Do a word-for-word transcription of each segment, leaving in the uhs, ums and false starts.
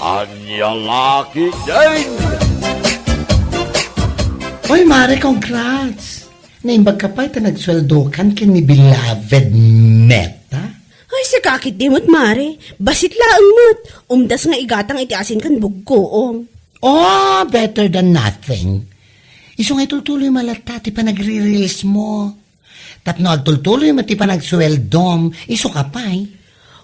Ania la ketdin? Oy, Mare, congrats! Naimbag ka pay ta nagsueldokan ken ni beloved Meta? Ay, sika ketdi met, Mare. Bassit laeng met. Umdas nga igatang iti asin ken buggoong. Oh, better than nothing. Isu nga itultuloy mo latta ti panagre-reels mo. Tapno agtultuloy mo ti panagsueldom, isu ka pay.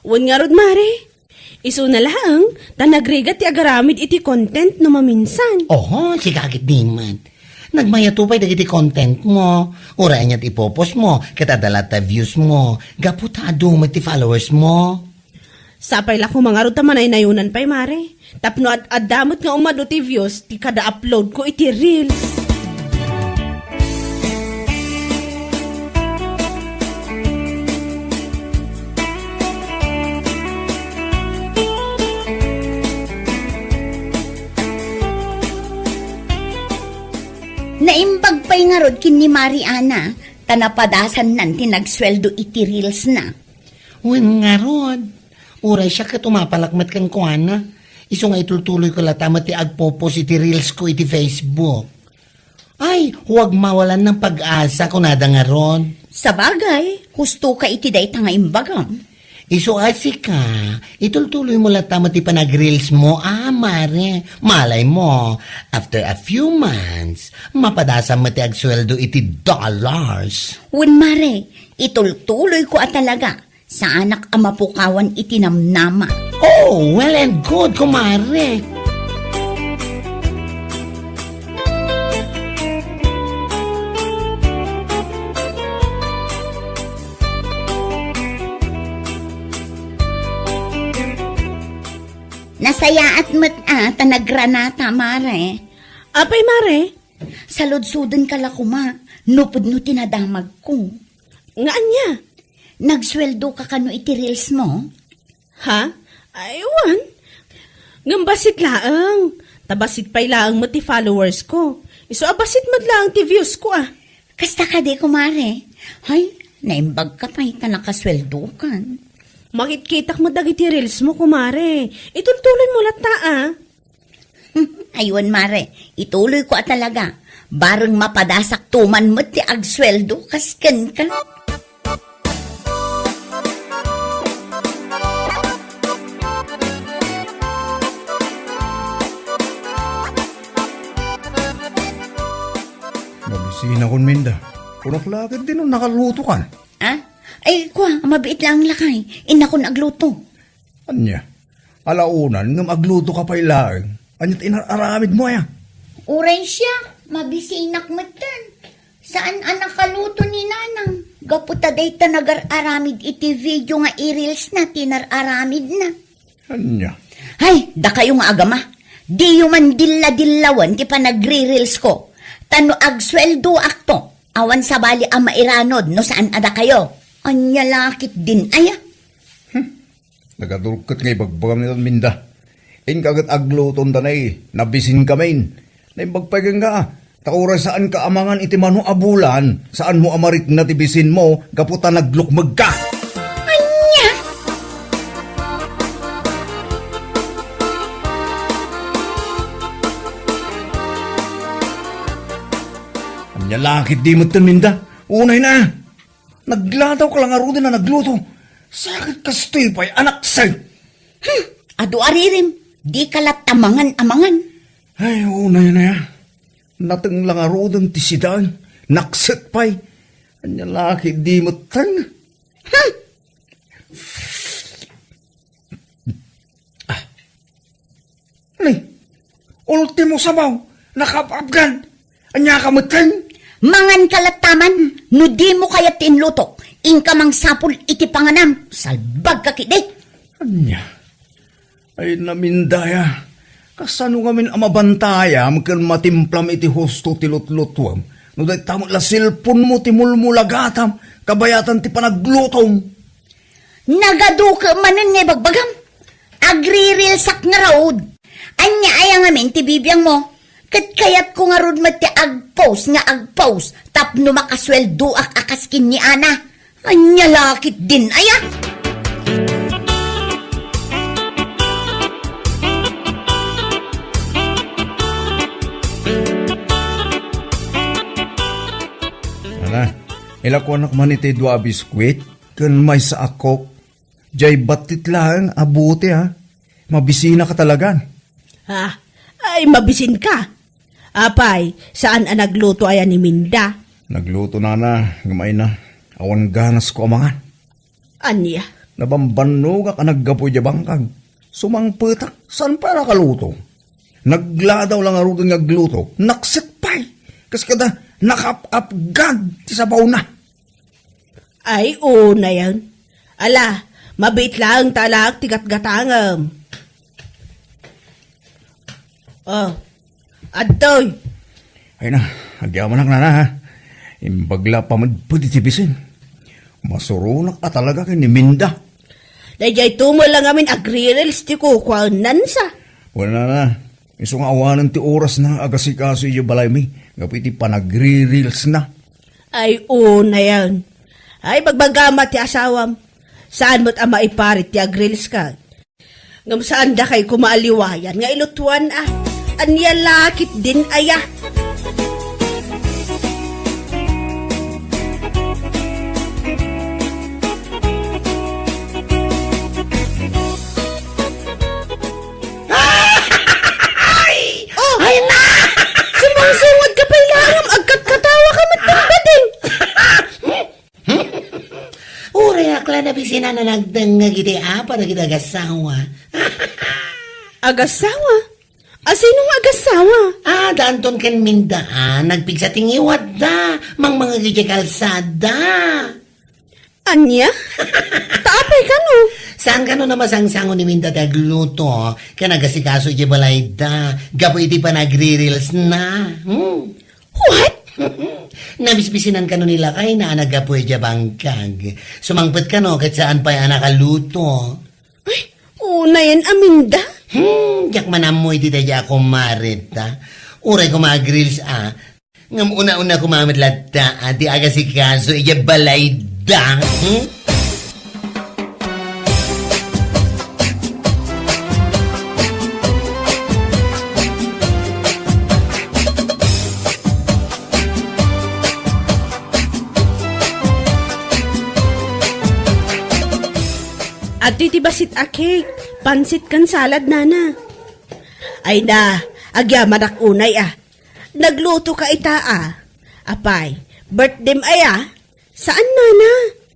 Wen ngarud, Mare. Isuna laeng, ta nagrigat ti agaramid iti content no maminsan. Oho, sika ketdi met. Nagmayato pay dagiti content mo. Uray aniat ipopost mo, ket adda latta views mo. Gapu ta adu met ti followers mo. Sapay la koma ngarud ta manaynayonan pay, Mare. Tapno ad-adda met nga umadu ti views ti kada upload ko iti reels. Naimbag pay ngarud ken ni Mariana, ta napadasannan ti nagsueldo iti reels na. Wen ngarud, uray siak ket umapalak met kenkuana. Isu nga itultuloy ko latta met ti agpopost iti reels ko iti Facebook. Ay, huwag mawalan ng pag-asa, kunada ngarud. Sabagay, husto ka iti dayta nga imbagam. Isu a sika, itultuloy mo latta met ti panagreels mo, a, Mare. Malay mo, after a few months, mapadasam met ti agsueldo iti dollars. Wen, Mare, itultuloy ko a talaga. Saanak a mapukawan iti namnama. Oh, well and good, kumare. Nasayaat met a ta nagranata, Mare. Apay, Mare? Saludsodenka la koma, no pudno ti nadamagko. Nga ania? Nagsueldo ka kano iti reels mo? Ha? Ay, wan. Ngem bassit laeng. Ta bassit pay laeng met ti followers ko. Isu a bassit met laeng ti views ko, a. Kasta kadi, kumare? Hay, naimbag ka pay ta nakasueldo kan. Makitkitak met dagiti reels mo, kumare. Itultuloy mo latta, a. Aywan, mare, ituloy ko a talaga. Bareng mapadasak tuman met ti agsueldo kas kenka. Mabisinakon, Minda. Kunak la ketdi no nakalutokan. Ah? Ay, kua, mabiit laeng lakay. Innakon agluto. Ania? Alaonan ngem agluto ka pay laeng. Ania ti inar-aramid mo, aya? Uray siak, mabisinak metten. Saan a nakaluto ni Nanang. Gapu ta dayta nagar-aramid iti video nga i-reels na ti nar-aramid na. Ania? Hay, dakayo nga agama. Diyo man dilla-dillawen ti panagre-reels ko. Ta no agsueldoakto, awan sabali a mairanod no saan a dakayo. Ania la ketdin aya? Hmm. Nagadurket nga ibagbagam ni Minda. Inka ket agluton danay, nabisin kamin. Naimbag pay kenka, ta uray saan ka amangan iti mano a bulan, saan mo a marikna ti bisin mo, gapu ta naglukmeg ka. Ania? Ania la ketdi metten, Minda? Unay na. Nagladaw ka la ngaruden a nagluto. Sakit kastoy pay, anak, say. Hmm, adu a ririm, di ka latta mangan a mangan. Ay, unay na ya. Nateng la ngaruden ti sidaen, nakset pay. Ania la ketdi metten? Hmm. Ah. Ni, ultimo sabaw, nakaapapgan. Ania ka metten? Mangan ka latta man, no dimo kayat ti inlutok, inka mangsapul iti panganam, salbag ka ketdi. Ania? Ay, namindaya. Kasano ngamin a mabantayam ken matimplam iti husto ti lutlutuem? No dayta met la cellphone mo ti mulmulagatam, kabayatan ti panaglutom. Nagaduke manen nga ibagbagam. Agre-reelsak ngarud. Ania aya ngamin ti bibiangmo? Ket kayatko ngarud met ti agpost nga agpost tapno makasueldoak a kas ken ni Ana. Ania la ketdin aya? Ilakuanak man iti dua a biskuit ken maysa a Coke. Jay battit laeng a bote, ha? Mabisinaka talagan. Ha? Ay, mabisin ka? Apay, saan a nagluto aya ni Minda? Nagluto, nana, ngem ay na, awan ganas ko a mangan. Ania? Nabambannogak a naggapu idiay bangkag. Sumangpetak, saan pay a nakaluto? Nagladaw la ngaruden nga agluto, nakset pay. Kas kada, nakap-apgad ti sabawna. Ay, unayen. Ala, mabiit laeng ta alaak ti gatgatangem. Oh, adtoy. Ay na, agyamanak, nana, ha? Imbag la pamedped iti bisin. Masuronak a talaga ken ni Minda. Daydiay tumo la ngamin agri-reels ti kukuaennansa. Wen, nana, isu nga awanen ti orasna nga agasikaso idiay balaymi gapu iti panagri-reelsna. Ay, unayen. Ay, bagbagam a ti asawam. Saan met a maiparit ti agreels ka? Ngem saan dakay koma a liwayan nga ilutuan a. Ania la ketdin aya? Ay! Oh! Ay na! Sumungsungod ka pay laeng, agkatkatawa ka met, Bading! Uray ak la nabisinan a nagdengngeg iti apa dagiti agasawa. Agasawa? Asino nga agasawa? Ah, da Anton ken Minda, ah, nagpigsa ti ngiwatda, mangmangeg idiay kalsada. Ania? Ta apay kano? Saan kano a masangsango ni Minda ti agluto ken agasikaso idiay balayda gapu iti panagri-reelsna? Hmm? What? Nabisbisinan kano ni lakayna a naggapu idiay bangkag. Sumangpet kano ket saan pay a nakaluto. Ay, unayen a Minda? Hmm, diak man ammo iti daydiay a kumareta. Uray koma agreels a. Ngem una-una koma met latta a ti agasikaso idiay balayda. Hmm? Adtoy ti bassit a cake, pansit ken salad, nana. Ay na, agyamanak unay a. Nagluto ka ita a. Apay, birthdayem aya? Saan, nana?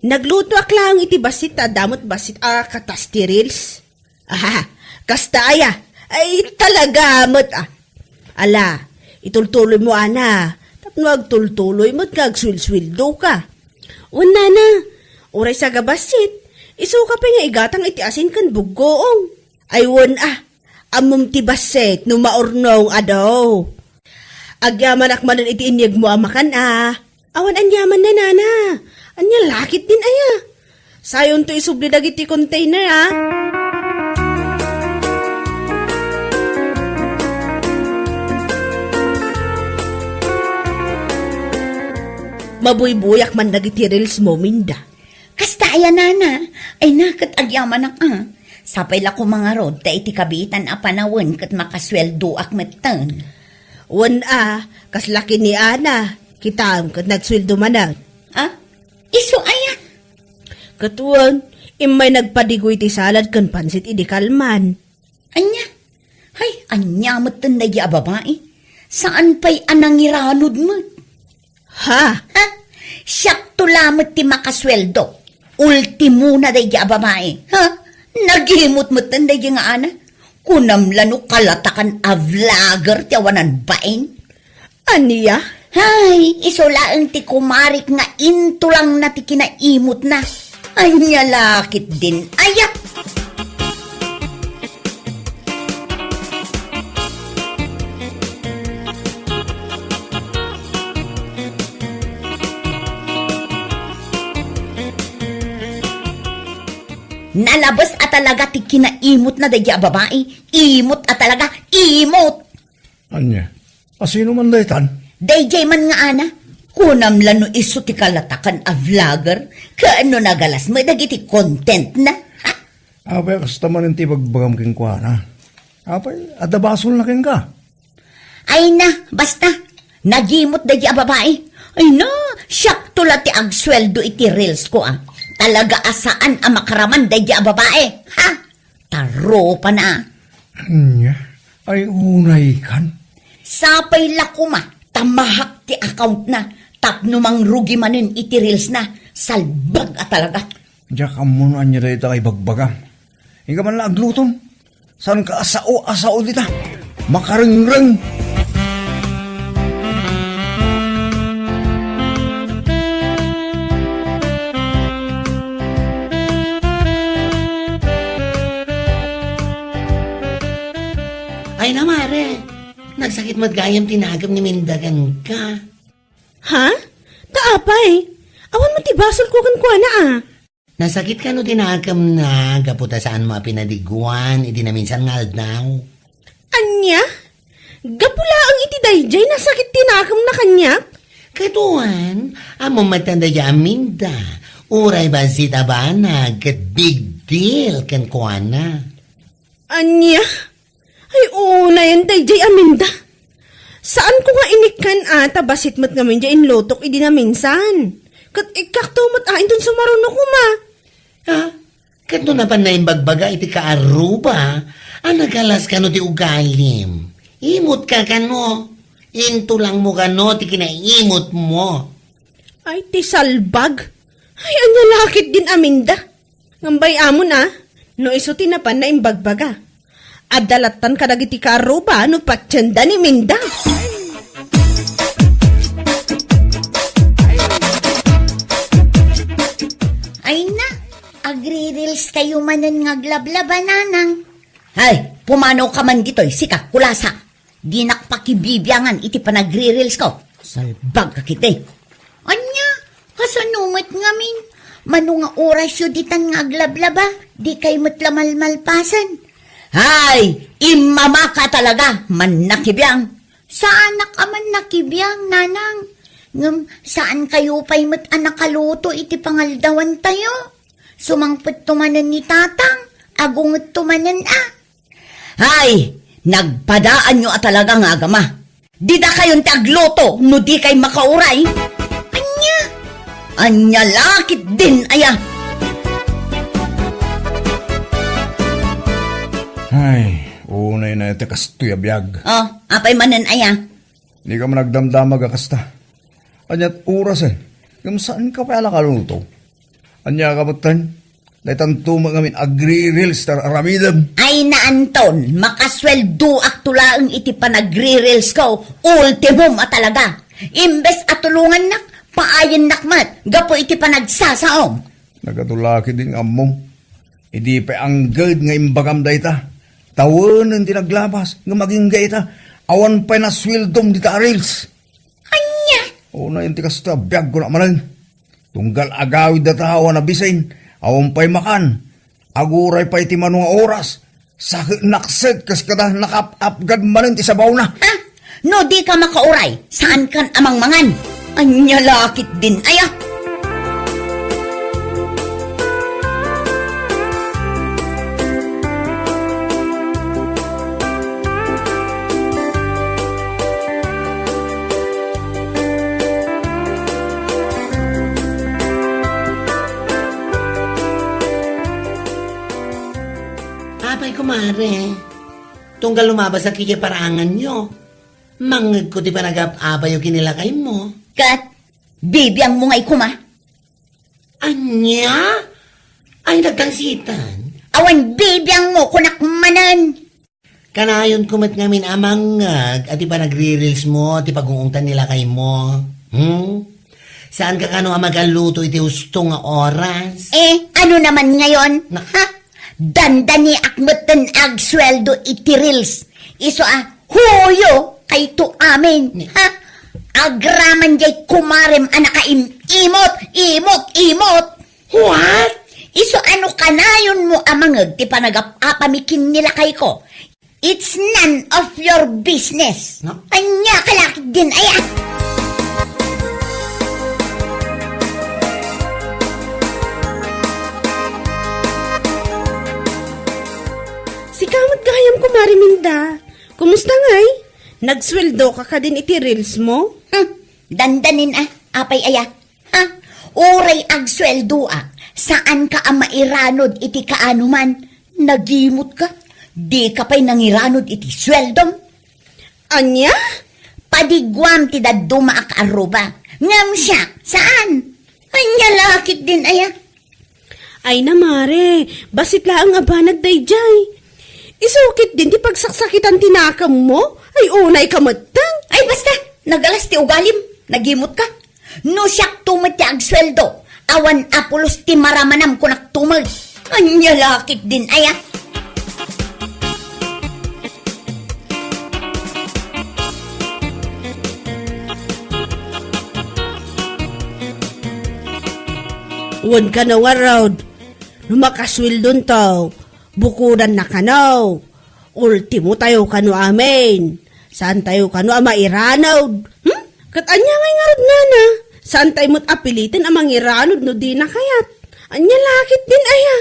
Naglutoak laeng iti bassit ta adda met bassit a katas ti reels. Ah, kasta aya? Ay, talaga met a. Ala, itultuloy mo, ana. Tapno agtultuloy met nga agsuelsueldo ka. Wen, nana, uray sagabassit, isu ka pay nga igatang iti asin ken buggoong. Ay, wen a, ammom ti bassit no maurnong a daw. Agyamanak manen iti inyegmo a makan a. Awan aniaman na, nana. Ania la ketdin aya? Sayonto isubli dagiti container a. Mabuybuyak man dagiti reels mo, Minda. Kasta aya, nana? Ay na, ket agyamanak a. Sapay la koma ngarud ta iti kabiitan a panawen ket makasueldoak metten. Wen a, kasla ken ni Ana, kitaem ket nagsueldo manen. Ah? Isu aya? Ket wen, immay nagpadigoy ti salad ken pansit idi kalman. Ania? Hay, ania metten daydi a babai? Saan pay a nangiranod met? Ha? Ha? Siakto lamet ti makasueldo. Ultimona daydi a babai. Ha? Nagimot metten daydi nga ana. Kunam la no kalatakan a vlogger ti awanan bain. Ania? Hay, isu laeng ti kumarik nga intulangna ti kinaimotna. Ania la ketdin aya? Nalabes a talaga ti kinaimotna daydi a babai. Imot a talaga, imot! Ania? Asino man daytan? Daydiay man nga ana. Kunam la no isu ti kalatakan a vlogger, ken no nagalas met dagiti contentna. Ha? Apay, kasta manen ti ibagbagam kenkuana. Apay, adda basolna kenka? Ay na, basta. Nagimot daydi a babai. Ay na, siakto la ti agsueldo iti reels ko, ah. Talaga a saan a makaraman daydi a babae, ha? Tarupana. Nya, ay unay kan? Sapay la koma, ta mahak ti account na, tapno mangrugi manen iti reels na, salbag a talaga. Diak ammo no ania dayta nga ibagbagam. Inka man la aglutom. Saan ka asao, asao dita? Makarengreng. Ay na, mare. Nagsakit met gayam ti nakem ni Minda kenka. Ha? Ta apay? Awan met ti basolko kenkuana, ah. Nasakit kano ti nakemna gapu ta saanmo a pinadiguan idi naminsan nga aldaw? Ania? Gapu laeng iti daydiay nasakit ti nakemna kaniak? Ket wen, ammom met daydiay a Minda, uray bassit a banag ket big deal kenkuana. Ania? Ay, unayen daydiay a Minda. Saanko nga inikkan a ta bassit met ngamin diay inlutok idi naminsan. Ket ikkakto met a inton sumaruno koma. Ha? Ket no napan naimbagbaga iti kaarruba a nagalas kano ti ugalim, imot ka kano? Intulangmo kano ti kinaimotmo? Ay, ti salbag! Ay, ania la ketdin a Minda? Ngem bay-amon a, no isu ti napan naimbagbaga. Adda lattan kadagiti kaarruba no patienda ni Minda. Ay na, agri-reels kayo manen nga aglablaba, Nanang. Hay, pumanaw ka man ditoy, sika, kulasa. Dinak pakibibiangan iti panagri-reels ko. Salbag ka ketdi. Ania, kasano met ngamin? Mano nga orasyo ditan nga aglablaba? Dikay met la malmalpasen. Hay, immamaka talaga, mannakibiang. Saanak a mannakibiang, Nanang. Ngem saan kayo pay met a nakaluto iti pangaldawantayo? Sumangpetto manen ni Tatang, agungetto manen a. Hay, nagpadaanyo a talaga nga agama. Dida kayon ti agluto no dikay makauray. Ania? Ania la ketdin aya? Ay, unay na iti kastoy a biag. Oh, apay manen aya? Dika man agdamdamag a kasta. Ania't orasen? Ngem saanka pay a nakaluto? Ania ka metten? Daytanto met ngamin agri-reels ta aramidem. Ay na, Anton, makasueldoakto laeng iti panagri-reels ko. Ultimum a talaga. Imbes a tulongannak, paayennak met gapu iti panagsasaom. Nagadu la ketdin nga ammom. Idi pay angged nga imbagam dayta, tawenen ti naglabas ngem agingga ita, awan pay nasueldom dita a reels. Ania? Unayen ti kasta, biagko na manen. Tunggal agawid data awan a bisin, awan pay makan. Aguray pay ti mano nga oras. Saket nakset kas kada nakap-apgad manen ti sabawna. Ha? No dika makauray, saankan a mangmangan? Ania la ketdin aya? Apay, kumare, tunggal lumabasak idiay paranganyo, mangngegko ti panagap-apayo ken ni lakaymo. Ket, bibiangmo ngay koma? Ania? Ay, nagdangsitan. Awan bibiangmo, kunak manen. Kanayonko met ngamin a mangngeg a ti panagri-reelsmo ti pag-uungtan ni lakaymo. Hmm? Saanka kano a magalluto iti husto nga oras? Eh, ano naman ngayon? Na- Ha? Dandaniak metten agsueldo iti reels. Isu a huyo kayto amin. Ni- Ha? Agraman jay kumarem a nakaim-imot, imot, imot. What? Isu a no kanayonmo a mangngeg ti panagap-apami ken ni lakayko, it's none of your business. No? Ania ka la ketdin aya? Sika met gayam, Kumare Minda. Kumusta ngay? Nagsueldo ka kadin iti reels mo? Hmm, dandanin a. Apay aya? Ha? Uray agsueldoak, saanka a mairanod iti kaanoman. Nagimutka? Dika pay nangiranod iti sueldom? Ania? Padiguam ti dadduma a kaarruba. Ngem siak, saan? Ania la ketdin aya? Ay na, mare, bassit laeng a banag daydiay. Isu ketdin ti pagsaksakitan ti nakemmo? Ay, unayka metten. Ay, basta, nagalas ti ugalim. Nagimutka? No siakto met ti agsueldo, awan a pulos ti maramanam, kunakto met. Ania la ketdin aya? Wen kano ngarud, no makasueldonto, bukodanna kano. Ultimotayo kano amin. Saantayo kano a mairanod. Hmm? Ket ania ngay ngarud, nana? Saantayo met a piliten a mangiranod no dina kayat. Ania la ketdin aya?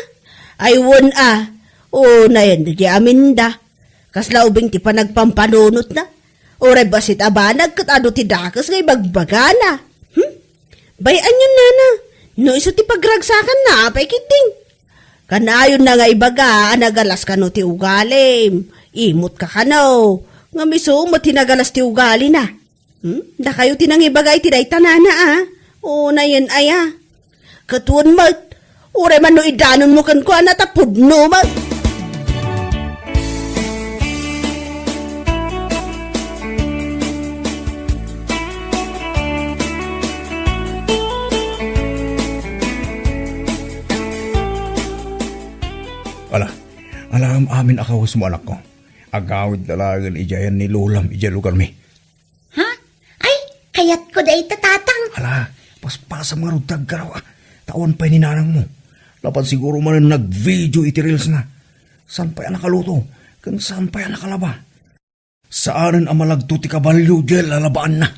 Ay, wen a. Unayen daydiay aminda. Kasla ubing ti panagpampanunotna. Uray bassit a banag ket adu ti dakes nga ibagbagana. Hmm? Bay-an yon, nana. No isu ti pagragsakanna, apay ketdin? Kanayonna nga ibaga a nagalas kano ti ugalim. Imutka kano. Ngem isu met ti nagalas ti ugalina. Hmm? Dakayo ti nangibaga iti dayta, nana, a? Unayen aya? Ket wen met, uray man no idanonmo kenkuana ta pudno met. Ala, ala, am-amin a kawesmo, anakko. Agawidda laengen idiay ayan ni lolam idiay lugarmi. Ha? Ay, kayatko dayta, tatang. Ala, paspasam ngarud ti aggaraw, a. Ta awan pay ni nanangmo. Lapat siguro manen nag-video iti reels na. Saan pay a nakaluto? Ken saan pay a nakalaba? Saanen a malagto ti kabalio diay lalabaanna.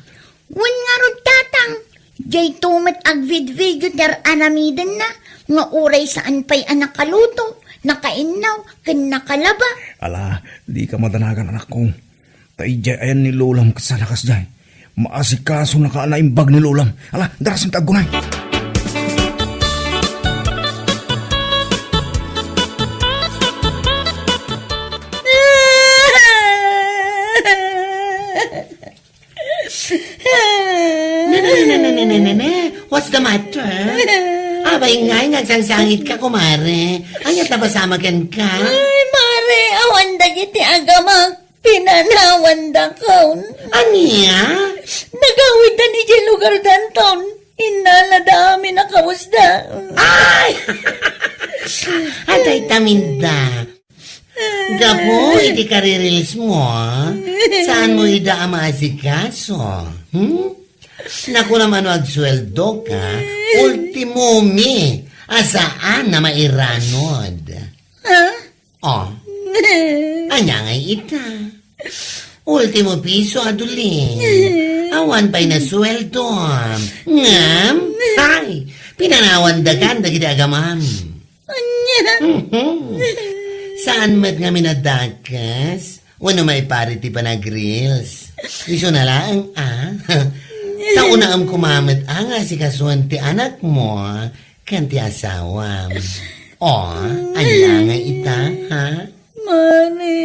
Wen ngarud, tatang. Dayto met agvidvideo ti ar-aramidenna nga uray saan pay a nakaluto, nakainnaw, ken nakalaba. Ala, dika madanagan, anakko. Ta idiay ayan ni lolam ket saan a kasdiay. Maasikasonaka a naimbag ni lolam. Ala, darasem ti aggunay. Ne, ne, ne, ne, ne, ne, ne, ne. What's the matter? Abay ngay, nagsangsangitka, kumare. Ania ti napasamak kenka? Ay, mare, awan dagiti agamak. Pinanawandakon. Ania? Nagawidan idiay lugardanton. Innalada amin a kawesda. Ay! Adayta, Minda. Gapu iti karireels mo, a? Saan mo ida a maasikaso? Hmm? Nakunam a no agsueldoka, ultimomi a saan a mairanod. Ha? Oh. Ania ngay ita? Ultimo piso, adulin. Awan pay nasueldom. Ngem, ay, pinanawandakan dagiti agamam. Ania? Mhm. Saan met ngamin a dakes? Wenno maipari ti panagreels? Isuna laeng, a? Ta unaem koma met a nga asikasuen ti anakmo ken ti asawam. O, ania ngay ita, ha? Mare.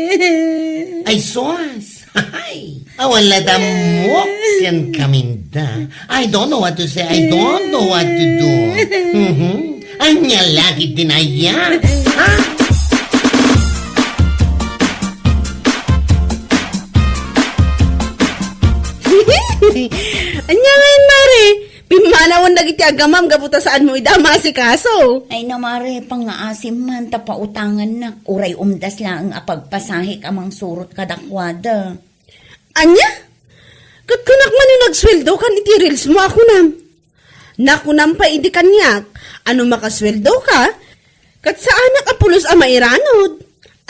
Ay, sus! Ay, awan la ta muok kenka, Minda. I don't know what to say. I don't know what to do. Mhm. Ania la ketdin aya? Ha? Ania ngay, mare? Pimmanawen dagiti agamam gapu ta saanmo ida a maasikaso. Ay na, mare, pangngaasim man ta pautangannak, uray umdas laeng a pagpasahek a mangsurot kadakuada. Ania? Ket kunak man no nagsueldokan iti reels mo a kunam. Nakunam pay idi kaniak a no makasueldoka, ket saanak a pulos a mairanod.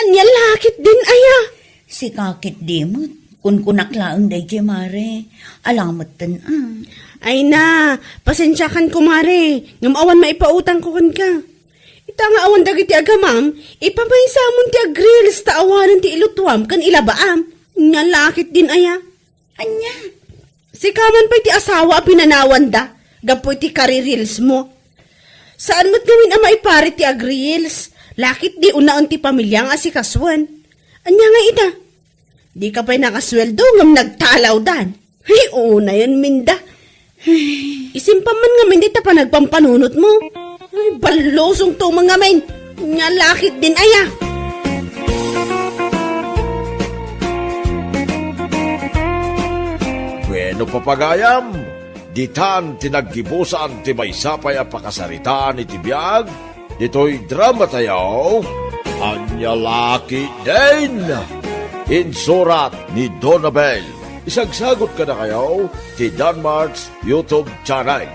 Ania la ketdin aya? Sika ketdi met. Kunkunak laeng daydiay, mare. Ala metten, a. Ay na, pasensiakan, kumare. Ngem awan maipautangko kenka. Ita nga awan dagiti agamam, ipapaysamon ti agreels ta awanen ti ilutuam ken ilabaam. Ania la ketdin aya? Ania? Sika man pay ti asawa a pinanawanda. gapu iti kari-reels mo. Saan met ngamin a maiparit ti ag-reels, lakit di unaen ti pamiliam nga asikasuen. Ania nga ita? Dika pay nakasueldo ngem nagtalawdan. Ay, unayen minda. Isimpa man ngamin dita panagpampanunot mo. Ay, ballusong to man ngamin. Nia lakit din aya. Bueno, papagayam, ditan ti naggibusan ti maysa pay a pakasaritaan iti biag ditoy drama tayo, Ania Lakit Din. Insurat ni Donabel. Isagsagot kadakayo ti Danmart's YouTube channel.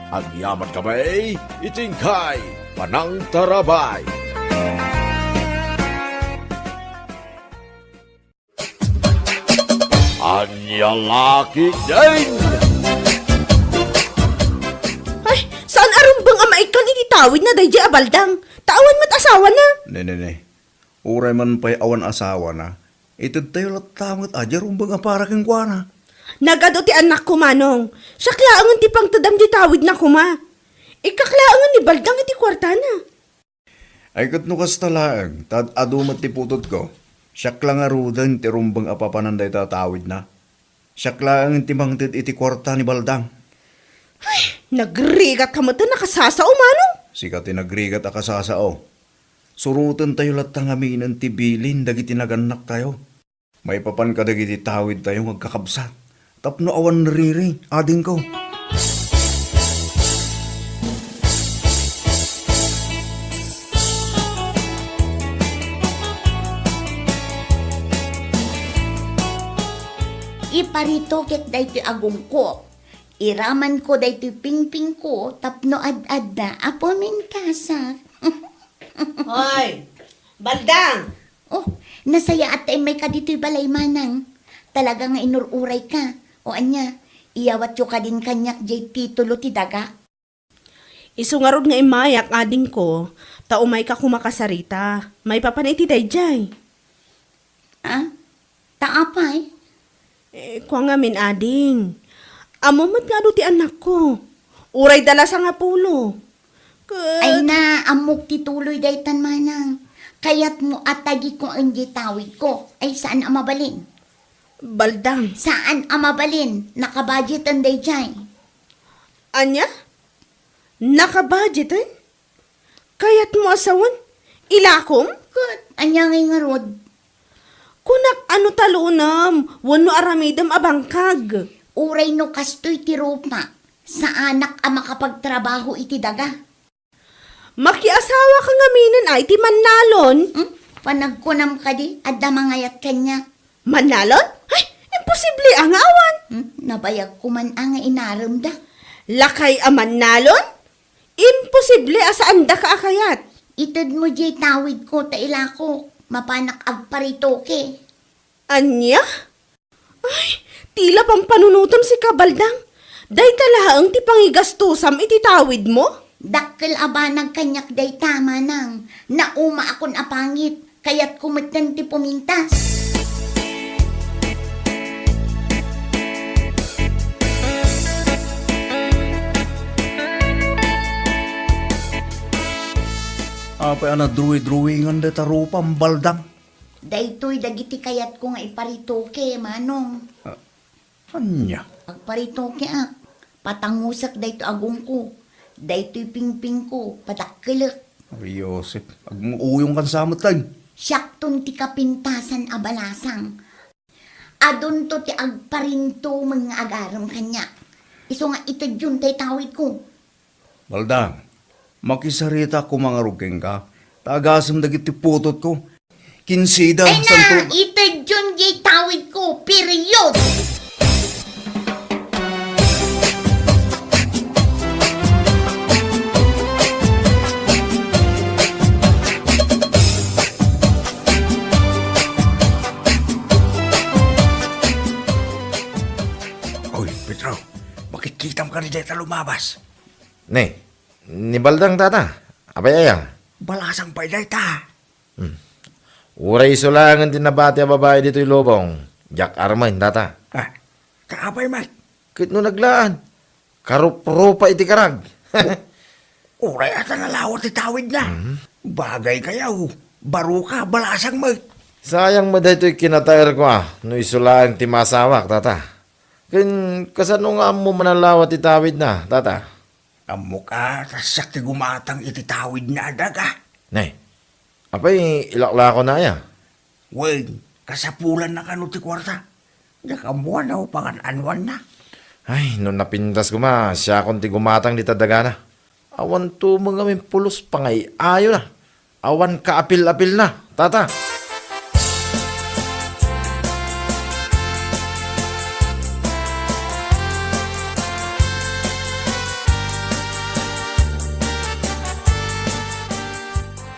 Agyaman kami iti inkay panangtarabay. Ania Lakit Din. Ay, saan a rumbeng a maikkan iti tawidna daydiay a Baldang? Ta awan met asawana. Ne, ne, ne. Uray man pay awan asawana, itedtayo latta met a diay rumbeng a para kenkuana. Nagadu ti annakko, Manong. Siak laengen ti pangtedam diay tawidna koma. Ikkak laengen ni Baldang iti kuartana. Ay, ket no kasta laeng, ta ad-adu met ti putotko, siak la ngaruden ti rumbeng a papanan dayta a tawidna. Siak laeng ti mangted iti kuarta ni Baldang. Ay, nagrigatka met a kasasao, Manong. Sika ti nagrigat a kasasao. Surotentayo latta ngaminen ti bilin dagiti nagannaktayo. Maipapan kadagiti tawidtayo nga agkakabsat tapno awan nariri, adingko. Iparitokek daytoy agongko. Iramanko daytoy pingpingko tapno ad-adda a pumintasak. Hoy, Baldang! Oh, nasayaat ta immayka ditoy balay, Manang. Talaga nga inur-urayka. O ania, iyawatyo kadin kaniak diay titulo ti dagak? Isu ngarud nga immayak, adingko, ta umayka koma kasarita. Maipapan iti daydiay. Ah? Ta apay? Eh, kua ngamin, ading. Ammom met nga adu ti annakko. Uray da la sangapulo. Ket ay na, ammok ti tuloy daytan, Manang. Kayatmo a tagikuan diay tawidko. Ay, saan a mabalin? Baldang. Saan a mabalin? Nakabudgeten daydiay. Ania? Nakabudgeten? Kayatmo a sawen? Ilakom? Ket ania ngay ngarud? Kunak a no talunem wenno aramidem a bangkag. Uray no kastoy ti rupa, saanak a makapagtrabaho iti daga. Makiasawaka ngaminen a iti mannalon? Hmm? Panagkunam kadi, adda mangayat kaniak. Mannalon? Ay, imposible a nga awan. Hmm? Nabayagko man a nga inaremda. Lakay a mannalon? Imposible a saandaka a kayat. Itedmo diay tawidko ta ilako, mapanak agparitoke. Ania? Ay, tila pampanunotem sika, Baldang. Dayta laeng ti pangigastusam iti tawidmo? Dakkel a banag kaniak dayta, Manang. Naumaakon a pangit. Kayatko metten ti pumintas. Apay a nadruwi-druwingan dayta rupam, Baldang? Daytoy dagiti kayatko nga iparitoke, Manong. Ah, ania? Agparitokeak. Patangusek daytoy agongko. Daytoy pingpingko, padakkelek. Ay, Joseph, agmuuyongkan sa met, ay. Siakton ti kapintasan a balasang. Adunto ti agparintumeng nga agarem kaniak. Isu nga itedyon tay tawidko. Baldang, makisarita koma ngarud kenka, ta agasem dagiti putotko. Kinsida, ay na, santo- itedyon diay tawidko, period! Oy, Pedro, makitkitam kadi dayta lumabas? Ne, ni Baldang tata. Apay aya? Balasang pay dayta. Hmm. Uray isu laengen ti nabati a babai ditoy lubong. Diak armen, tata. Ah, kaapay met? Ket no naglaan, Karupropa iti karag. Uray a ta nalawa ti tawidna. Mhm. Bagay kayaw, baro ka, balasang met. Sayang met daytoy kinataerko a, no isu laeng ti maasawak, tata. Ken kasano nga ammo manalawa ti tawidna, tata? Ammok a, ta siak ti gumatang iti tawidna a daga. Nay, apay ilaklakona aya? Wen, kasapulanna kano ti kuarta. Diak ammo no pangan-anuanna. Ay, no napintas koma, siakon ti gumatang dita dagana. Awan tumeng ngamin pulos pangay-ayona. Awan kaapil-apilna, tata.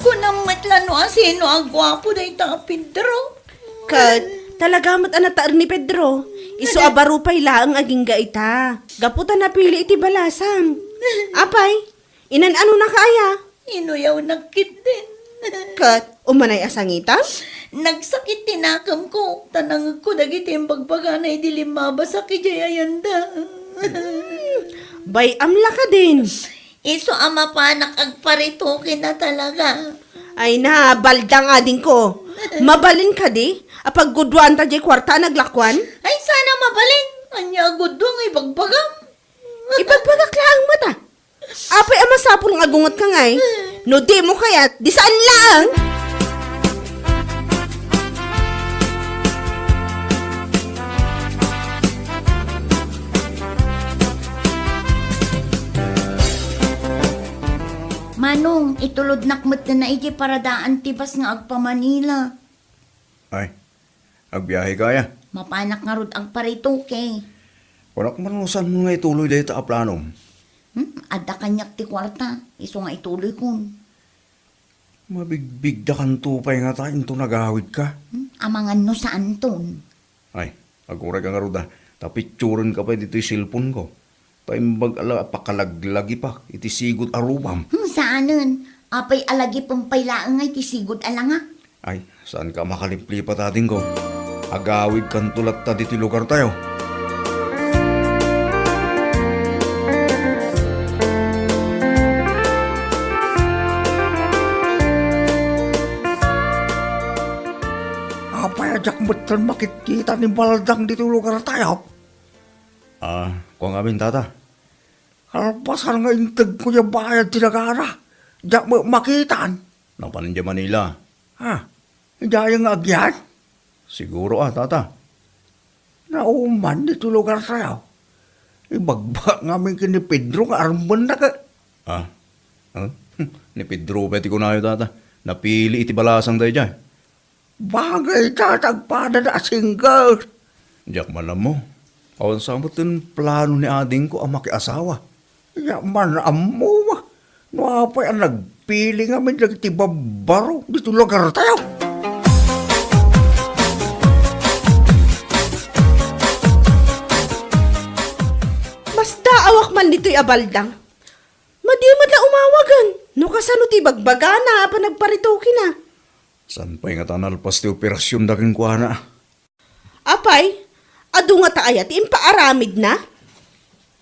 Kunam met la no asino a guapo dayta a Pedro. Ket talaga met a nataer ni Pedro. Isu a baro pay laeng agingga ita. Gapu ta napili iti balasang. Apay, inan-anonaka aya? Inuyawnak ketdin. Ket umanay a sangitam? Nagsakit ti nakemko, ta nangegko dagiti imbagbagana idi limmabasak idiay ayanda. Bay-am la kadin. Isu a mapanak agparitoken a talaga. Ay na, baldang adingko. Mabalin kadi a pagguduanta diay kuarta a naglakuan? Ay, sana mabalin. Ania a gudua nga ibagbagam? Ibagbagak laeng met a. Apay a masapul nga agungetka ngay? No dimo kayat, di saan laeng. Manong, itulodnak met na iti paradaan ti bus nga agpa-Manila. Ay, agbiaheka aya? Mapanak ngarud agparitoke. Kunak man no saanmo nga ituloy dayta a planom. Hmm, adda kaniak ti kuarta, isu nga ituloykon. Mabigbigdakanto pay ngata inton agawidka? Hmm, amangan no saanton. Ay, agurayka ngarud a, ta picturenka pay ditoy cellphone-ko. Ta imbag a la pakalaglagipak iti sigud a rupam. Hmm, saanen. Apay a lagipem pay laeng nga iti sigud a langak? Ay, saanka a makaliplipat, adingko. Agawidkanto latta ditoy lugartayo. Apay a diak metten makitkita ni Baldang ditoy lugartayo? Ah, kua ngamin, tata. Kalpasan nga integko diay bayad ti dagana, diak met makitan. Napan idiay Manila? Ah, idiay nga agyan? Siguro a, tata. Nauman ditoy lugartayo. Ibagbagak ngamin ken ni Pedro nga armenna ket. Ah? Huh? Ni Pedro pay ti kunayo, tata. Napili iti balasang daydiay. Bagay ta, ta agpadada a single. Diak man ammo. Awan sa met ti plano ni adingko a makiasawa. Diak man ammo. No apay a nagpili ngamin dagiti babbaro ditoy lugartayo. Masdaawak man ditoy a Baldang. Madi met la umawagen. No kasano ti ibagbagana a panagparitokena. Saan pay ngata nalpas ti operasionda kenkuana? Apay, adu ngata aya ti impaaramidna?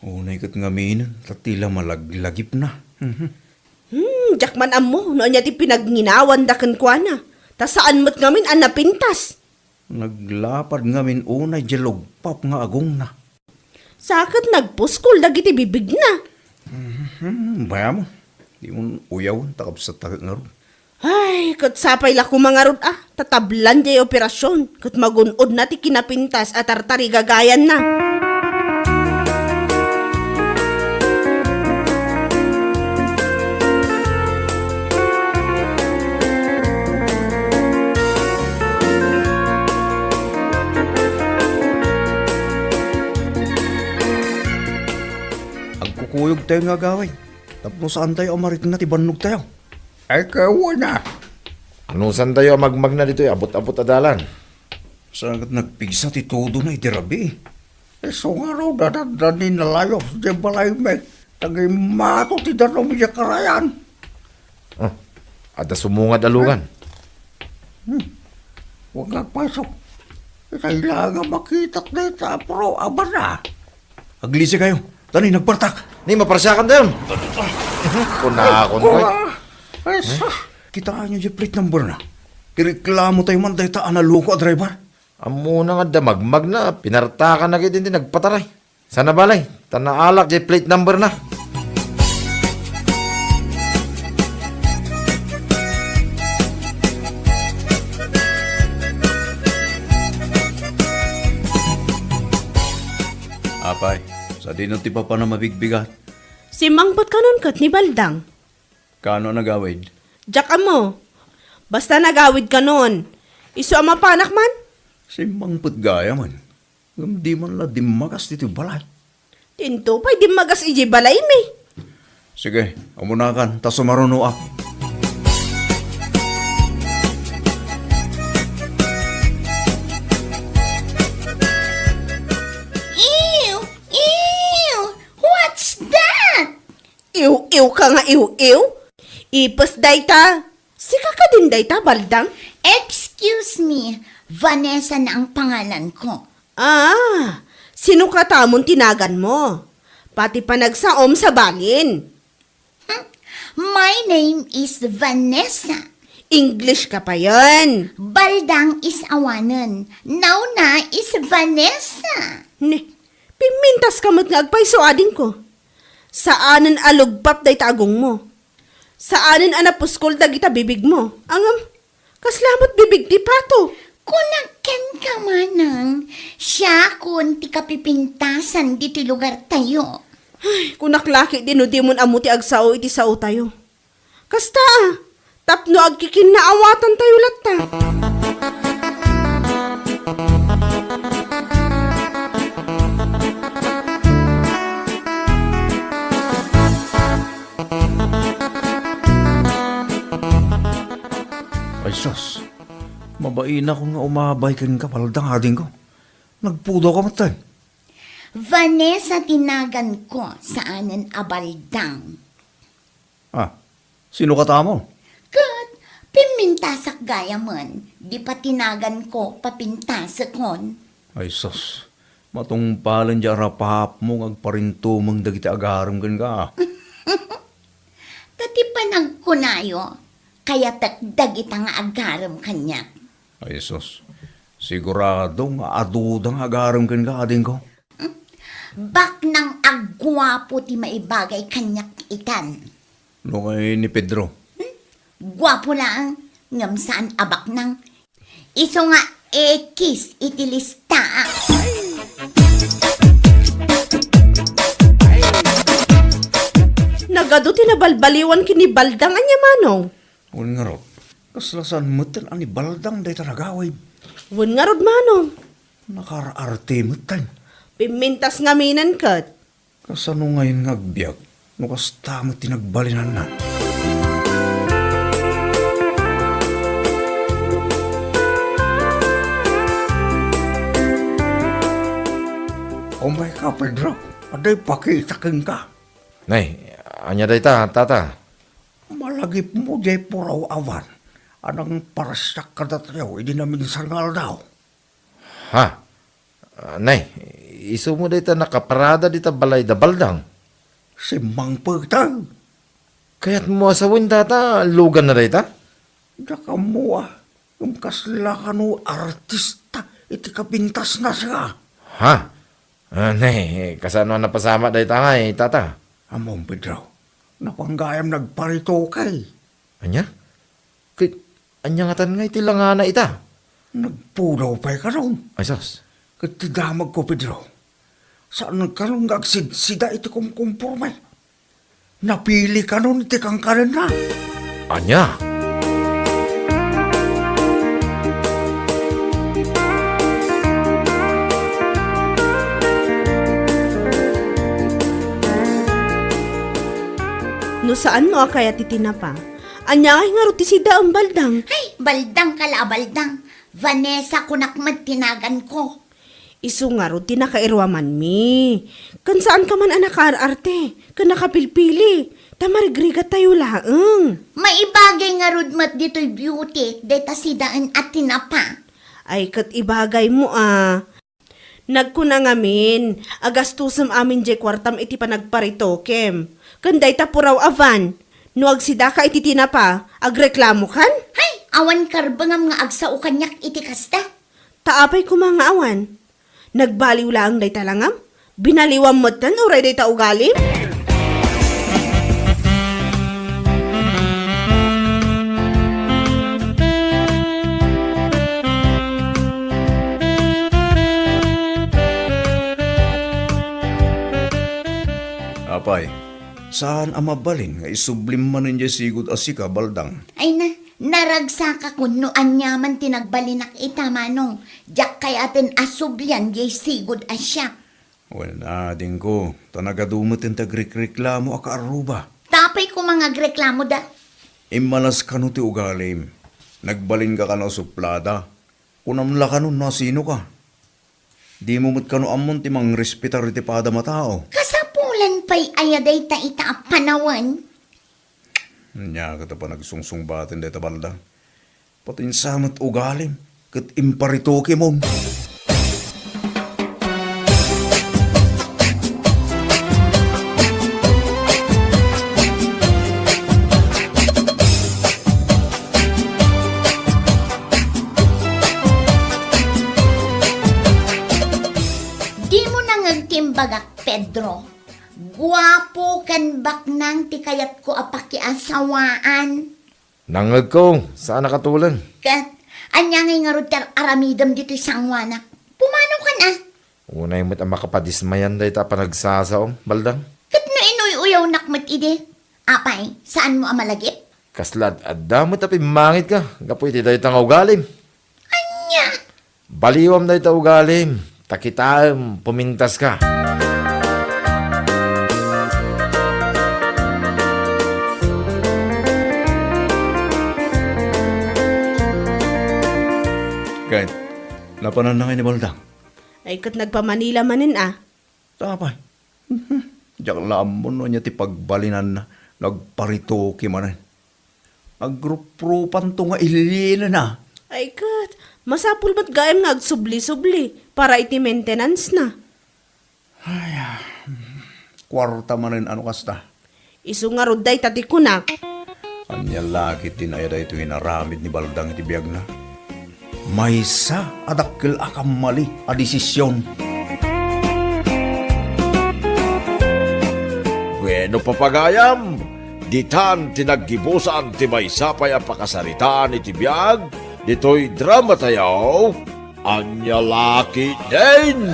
Unay ket ngamin, ta ti la malaglagipna. Mhm. Hmm, diak man ammo no ania ti pinagnginaawanda kenkuana, ta saan met ngamin a napintas. Naglapad ngamin unay diay lugpap nga agongna. Sa ket nagpuskol dagiti bibigna. Mhm, bayam. Dimon uyawen ta kabsatta ket ngarud. Ay, ket sapay la koma ngarud a, ta tablan diay operasion, ket magun-odna ti kinapintas a tartarigagayanna. Agkukuyogtayo nga agawid tapno saantayo a marikna ti bannogtayo. Ay, kawana. Anusantayo a magmagna ditoy abut-abut a dalan? Sa ket nagpigsa ti tudona iti rabii. Isu ngarud a dadda ni nalayos diay balaymi, ta gimmato ti danum idiay karayan. Oh, adda sumungad a lugan. Hmm. Huwag nga agpasok. Itay la nga makitak dayta a puro abana. Aglisikayo. Dani, nagpartak. Ni, maparsiakan tayon. Kunakon, Ay, oy. Ay, sus. Kitaenyo diay plate number na. Ireklamo tayo man dayta a naloko a driver. Ammona nga damagmag na, pinartakan na gid iti nagpataray. Sana balay, ta naalak diay plate number na. Apay, sadino ti papan a mabigbigat? Simmangpet kanon ket ni Baldang. Kaano a nagawid? Diak ammo. Basta nagawid kanon. Isu a mapanak man? Simmangpet gayam. Ngem di man la dimmagas ditoy balay. Dinto pay dimmagas idiay balaymi. Sige, umunakan, ta sumarunoak. Ew! Ew! What's that? Iw-iw ka nga iw-iw? Ipes dayta. Sika kadin dayta, Baldang? Excuse me, Vanessa na ang pangalan ko. Ah, sino katamon ti naganmo? Pati panagsaom sa balin. Hmm, my name is Vanessa. English ka payen. Baldang is awanen. Now na is Vanessa. Ne, pimmintas ka met nga agpayso, adingko. Saanen a lugpap dayta agongmo. Saanen a napuskol dagita bibigmo. Ngem, kasla met bibig ti pato. Kunak kenka, manang, siakon ti kapipintasan ditoy lugartayo. Ay, kunak la ketdi no dimon ammo ti agsao iti saotayo. Kasta a, tapno agkikinnaawatantayo latta. Ay sus, mabainakon nga umabay kenka, Baldang, adingko. Nagpudawka metten. Vanessa ti naganko, saanen a Baldang. Ah, sino katamon? Ket pimmintasak gayamen, di pay ti naganko papintasekon. Ay sus, matungpalen diay arapapmo nga agparintumeng dagiti agarem kenka. Ta ti panagkunayo, kayatek dagita nga agarem kaniak. Ay sus, sigurado nga aduda nga agarem kenka, adingko. Baknang a guapo ti maibagay kaniak itan. No kay ni Pedro? Hmm? Guapo laeng, ngem saan a baknang. Isu nga X iti listaak. Nagadu ti nabalbaliwan ken ni Baldang, ania, manong? Wen ngarud, kasla saan metten a ni Baldang dayta nagawid. Wen ngarud, manong. Nakaar-arte metten. Pimmintas ngaminen ket. Kasano ngayen nga agbiag no kasta met ti nagbalinanna? Umayka, Pedro. Adda ipakita kenka. Nay, ania dayta, tata? Malagipmo diay puraw awan a nangparsiak kadatayo idi naminsan nga aldaw. Ha? Ah, nay, isumo dayta nakaparada dita balay da Baldang? Simmangpet. Kayatmo a sawen, tata, luganna dayta? Diak ammo a, ngem kasla kano artista iti kapintasna, sika. Ha? Ah, nay, kasano a napasamak dayta ngay, tata? Ammom, Pedro, napan gayam nagparitoke. Ania? Ket ania ngatan nga iti langana ita? Nagpudawka pay kanon. Ay, sus. Ket ti damagko, Pedro, saan kanon nga agsidsida iti kumkumporme. Napili kanon iti kankanenna. Ania? No saanmo a kayat ti tinapa, ania ngay ngarud ti sidaem, Baldang? Ay, Baldang ka la a Baldang. Vanessa, kunak met ti naganko. Isu ngarud ti nakairuamanmi. Ken saanka man a nakaar-arte ken nakapilpili, ta marigrigattayo laeng. Maibagay ngarud met ditoy beauty dayta sidaen a tinapa. Ay, ket ibagaymo a. Nagkuna ngamin a gastusem amin jay kuartam iti panagparitokem. Ken dayta puraw a van. No agsidaka iti tinapa, agreklamokan? Hay, awan karbengam nga agsao kaniak iti kasta. Ta apay koma nga awan? Nagbaliw laeng dayta langam? Binaliwam metten uray dayta ugalim? Apay, saan a mabalin nga isublim manen jay sigud a sika, Baldang? Ay na, naragsakakon no aniaman ti nagbalinak ita, Manong. Diak kayaten a sublian jay sigud a siak. Wen, adingko, ta nagadu met ti agrikreklamo a kaarruba. Ta apay koma nga agreklamoda? Immalas kano ti ugalim. Nagbalinka kano a suplada. Kunam la kano no asinoka. Dimo met kano ammon ti mangrespetar iti padam a tao. Kasapulan pay aya dayta ita a panawen? Ania ket a panagsungsungbaten dayta, Baldang? Pati sa met ugalim ket imparitokemon. Dimo nangeg ti imbagak, Pedro. Guapo ken baknang ti kayatko a pakiasawaan. Nangegko, saan a katuleng. Ket, ania ngay ngarud ti ar-aramidem ditoy sangoanak? Pumanaw kan a? Unay met a makapadismayan dayta a panagsasaom, Baldang. Ket no inuy-uyawnak met idi, apay, saanmo a malagip? Kasla ad-adda met a pimmangitka gapu iti dayta nga ugalim. Ania? Baliwam dayta ugalim, ta kitaem, pumintaska. Ket, napananna ngay ni Baldang? Ay, ket nagpa-Manila manen a. Apay, diak la ammo no ania ti pagbalinanna, nagparitoke manen. Agruprupanto nga ilinena. Ay ket, masapul met gayam nga agsubli-subli para iti maintenance na. Ay, ah, kuarta manen a no kasta. Isu ngarud dayta ti kunak. Ania la ketdin aya daytoy inaramid ni Baldang iti biagna? Maysa a dakkel a kammali a desisyon. Bueno, papagayam, ditan ti naggibusan ti maysa pay a pakasaritaan iti biag ditoy drama tayo, Ania la ketdin.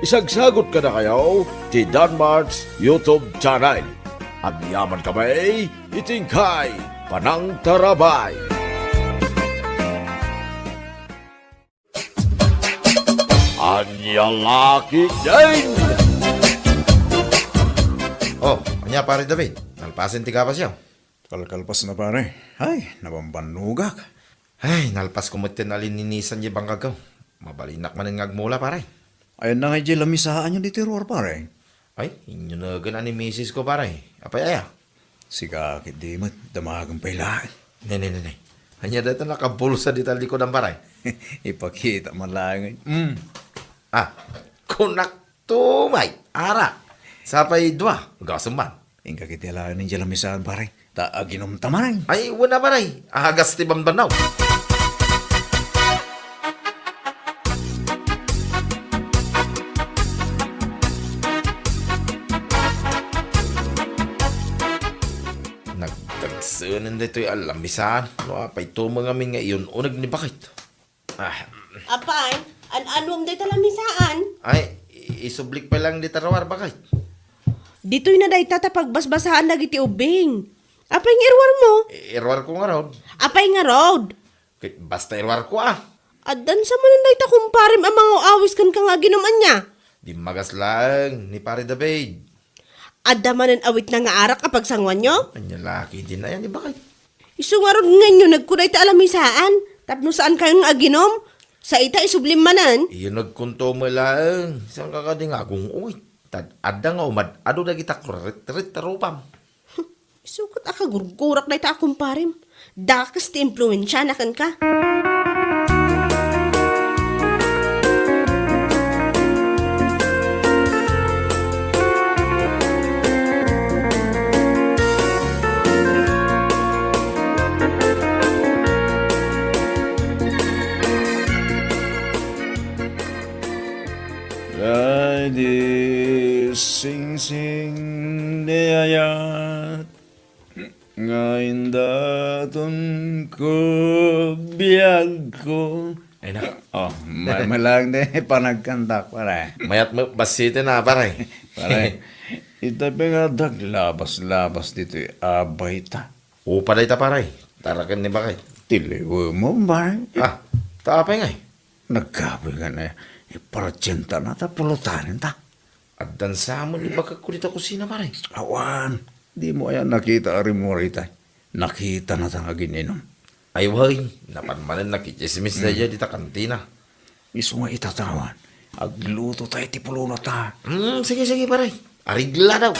Isagsagot kadakayo ti Danmart's YouTube channel. Agyaman kami iti inkay panangtarabay. Ania la ketdin. Oh, ania, Pare David? Nalpasen ti gabasyo? Kalkalpas na, pare. Ay, nabambannogak. Ay, nalpasko met ti nalininisan ti bangkagko. Mabalinak manen nga agmula, pare. Ayanna ngay diay lamisaanyo ditoy ruar, pare? Ay, inyunegen a ni misisko, pare. Apay aya? Sika ketdi met, damagen pay laeng. Ne, ne, ne, ne. Ania dayta nakabulsa dita likodan, pare? Ipakita man laeng. Mm. Ah, kunak tumay. Ara. Sapay dua. Gasem man. Inka ketdi laeng diay lamisaan, pare. Ta aginumta manen. Ay, wen a, pare. Agas ti bambannaw. Nagdagsenen daytoy a lamisaan. No apay tumeng amin nga iyun-uneg ni Bakit? Ah. Apay, an-anuem dayta lamisaan? Ay, i-, isublik pay laeng dita ruar, Bakit. Ditoy na dayta ta pagbasbasaan dagiti ubing. Apay nga iruarmo? I-, iruarko ngarud. Apay ngarud? Ket basta iruarko, ah. Addan sa manen dayta kumparem a mangaw-awis kenka nga aginum ania? Dimmagas laeng ni Pare David. Adda manen awitna nga arak a pagsanguanyo? Ania la ketdin aya ni Bakit? Isu ngarud nga inyunegko dayta a lamisaan, tapno saankayon nga aginum, sa ita isublim manen. Iyunegkonto met laeng, saanka kadi nga agung-ungit? Tad-, adda nga umad-adu dagita kuritrit a rupam. Isu ket a kagurgurak dayta a kumparem. Dakes ti impluensiana kenka. Di singsing di ayat nga indaton ko biag ko. Ay, nak. Oh, may malang di panagkantak, pare. Mayat mo, basite na, pare. Pare, ita nga daglabas-labas ditoy abay ta. Upa dayta, pare. Taraken ni bakay. Tiliw mo, pare. Ah, ta apay ngay? Nagkabuy nga na, ipartienta na ta pulutanen ta. Addan sa mo ni bakak ko dita kusina, pare. Awan, di mo aya nakita a rimurita. Nakita na ta nga gin-inom. Ay, way, napan manen nakikismis da iya dita kantina. Isu nga itatawan. Agluto tayo ti pulunot ta. Hmm, sige, sige, pare. Arigla daw.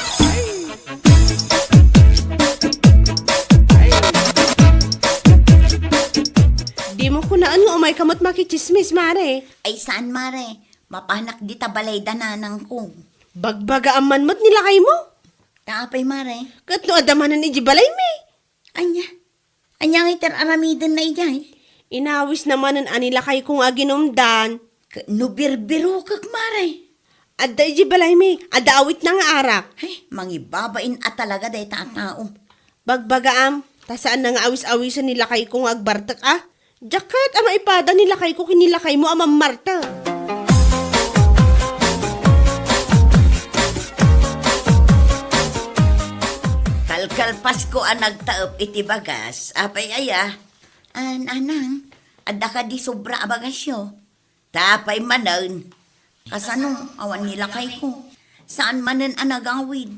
Di mo kunaan nga umay kamot makichismis, mare. Ay, saan, mare? Mapanak dita balay da nanangko. Bagbaga amman met ni lakay mo? Ta apay, mare? Ket no adda manen iji balay mi? Anya? Anya nga iti ar-aramidenna idiay? Inawis na manen a ni lakayko nga aginumdan. Ket no birbirokek, mare? Adda iji balay mi, adda awitna nga arak. Ay, mangibabain a talaga dayta a tao. Bagbagaam, ta saan na nga awis-awisen ni lakayko nga agbartek a. Diak kayat a maipada ni lakayko ken ni lakaymo a mammartek. Kalkalpasko a nagtaep iti bagas, apay aya? Ah, nanang, adda kadi sobra a bagasyo? Ta apay manen? Kasano, awan ni lakayko. Saan manen a nagawid.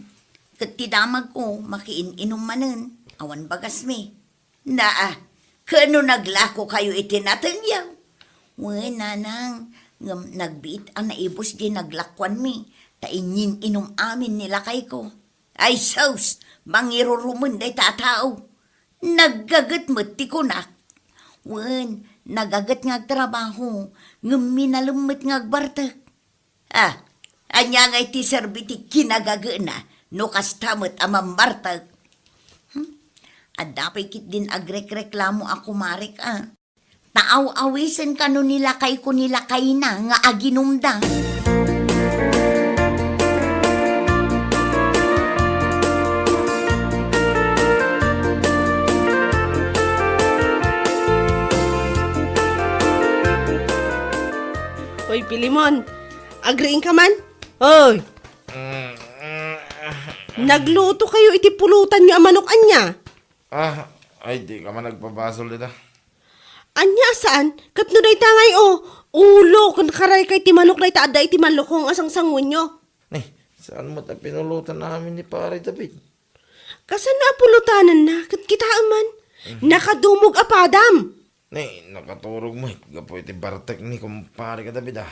Ket ti damagko, makiin-inum manen. Awan bagasmi. Naa, ket no naglakokayo iti natengyo? Wen, nanang, ngem nagbiit a naibus diay naglakoanmi, ta inyin-inum amin ni lakayko. Ay sus, mangirurumen dayta a tao. Naggaget met ti kunak. Wen, nagaget nga agtrabaho, ngem minalem met nga agbartek. Ah, ania ngay ti serbi ti kinagagena no kasta met a mammartek? Hmm? Adda pay ketdin agrekreklamo a kumarek a. Ta aw-awisen kano ni lakayko ni lakayna nga aginumda. Hoy, Pilimon, agriing ka man? Hoy! Nagluto kayo iti pulutan nga manok anya? Ah, ay, di ka man nagpabasol dita. Anya a saan? Ket no dayta ngay, o, ulo, ken karay kay ti manok dayta adda iti malukong a sangsanguenyo. Ni, saan mo ta pinulutan amin ni Pare David? Kasano a pulutanenna? Ket kitaem man, nakadumog a padam. Ni, nakaturog met gapu iti bartek ni kumpare ka David, ah.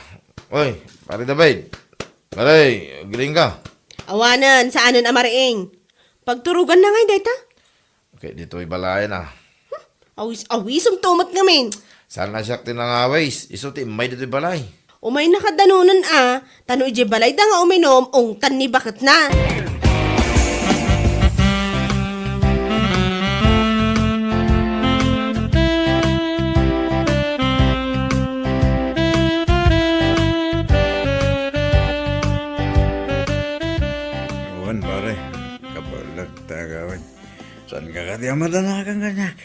Oy, Pare David. Pare, agriing ka? Awanen, saanen a mariing. Pagturogan na ngay dayta? Okay, ditoy balayen, ah. Awis-awisem to met ngamin. Saan a siak ti nangawis? Isu ti immay ditoy balay. Umayna kad danonen a, ta no idiay balayda nga uminom, ungtan ni baketna. Wen, pare. Kabaelek ta agawid. Saan ka kadi a madanagan kaniak?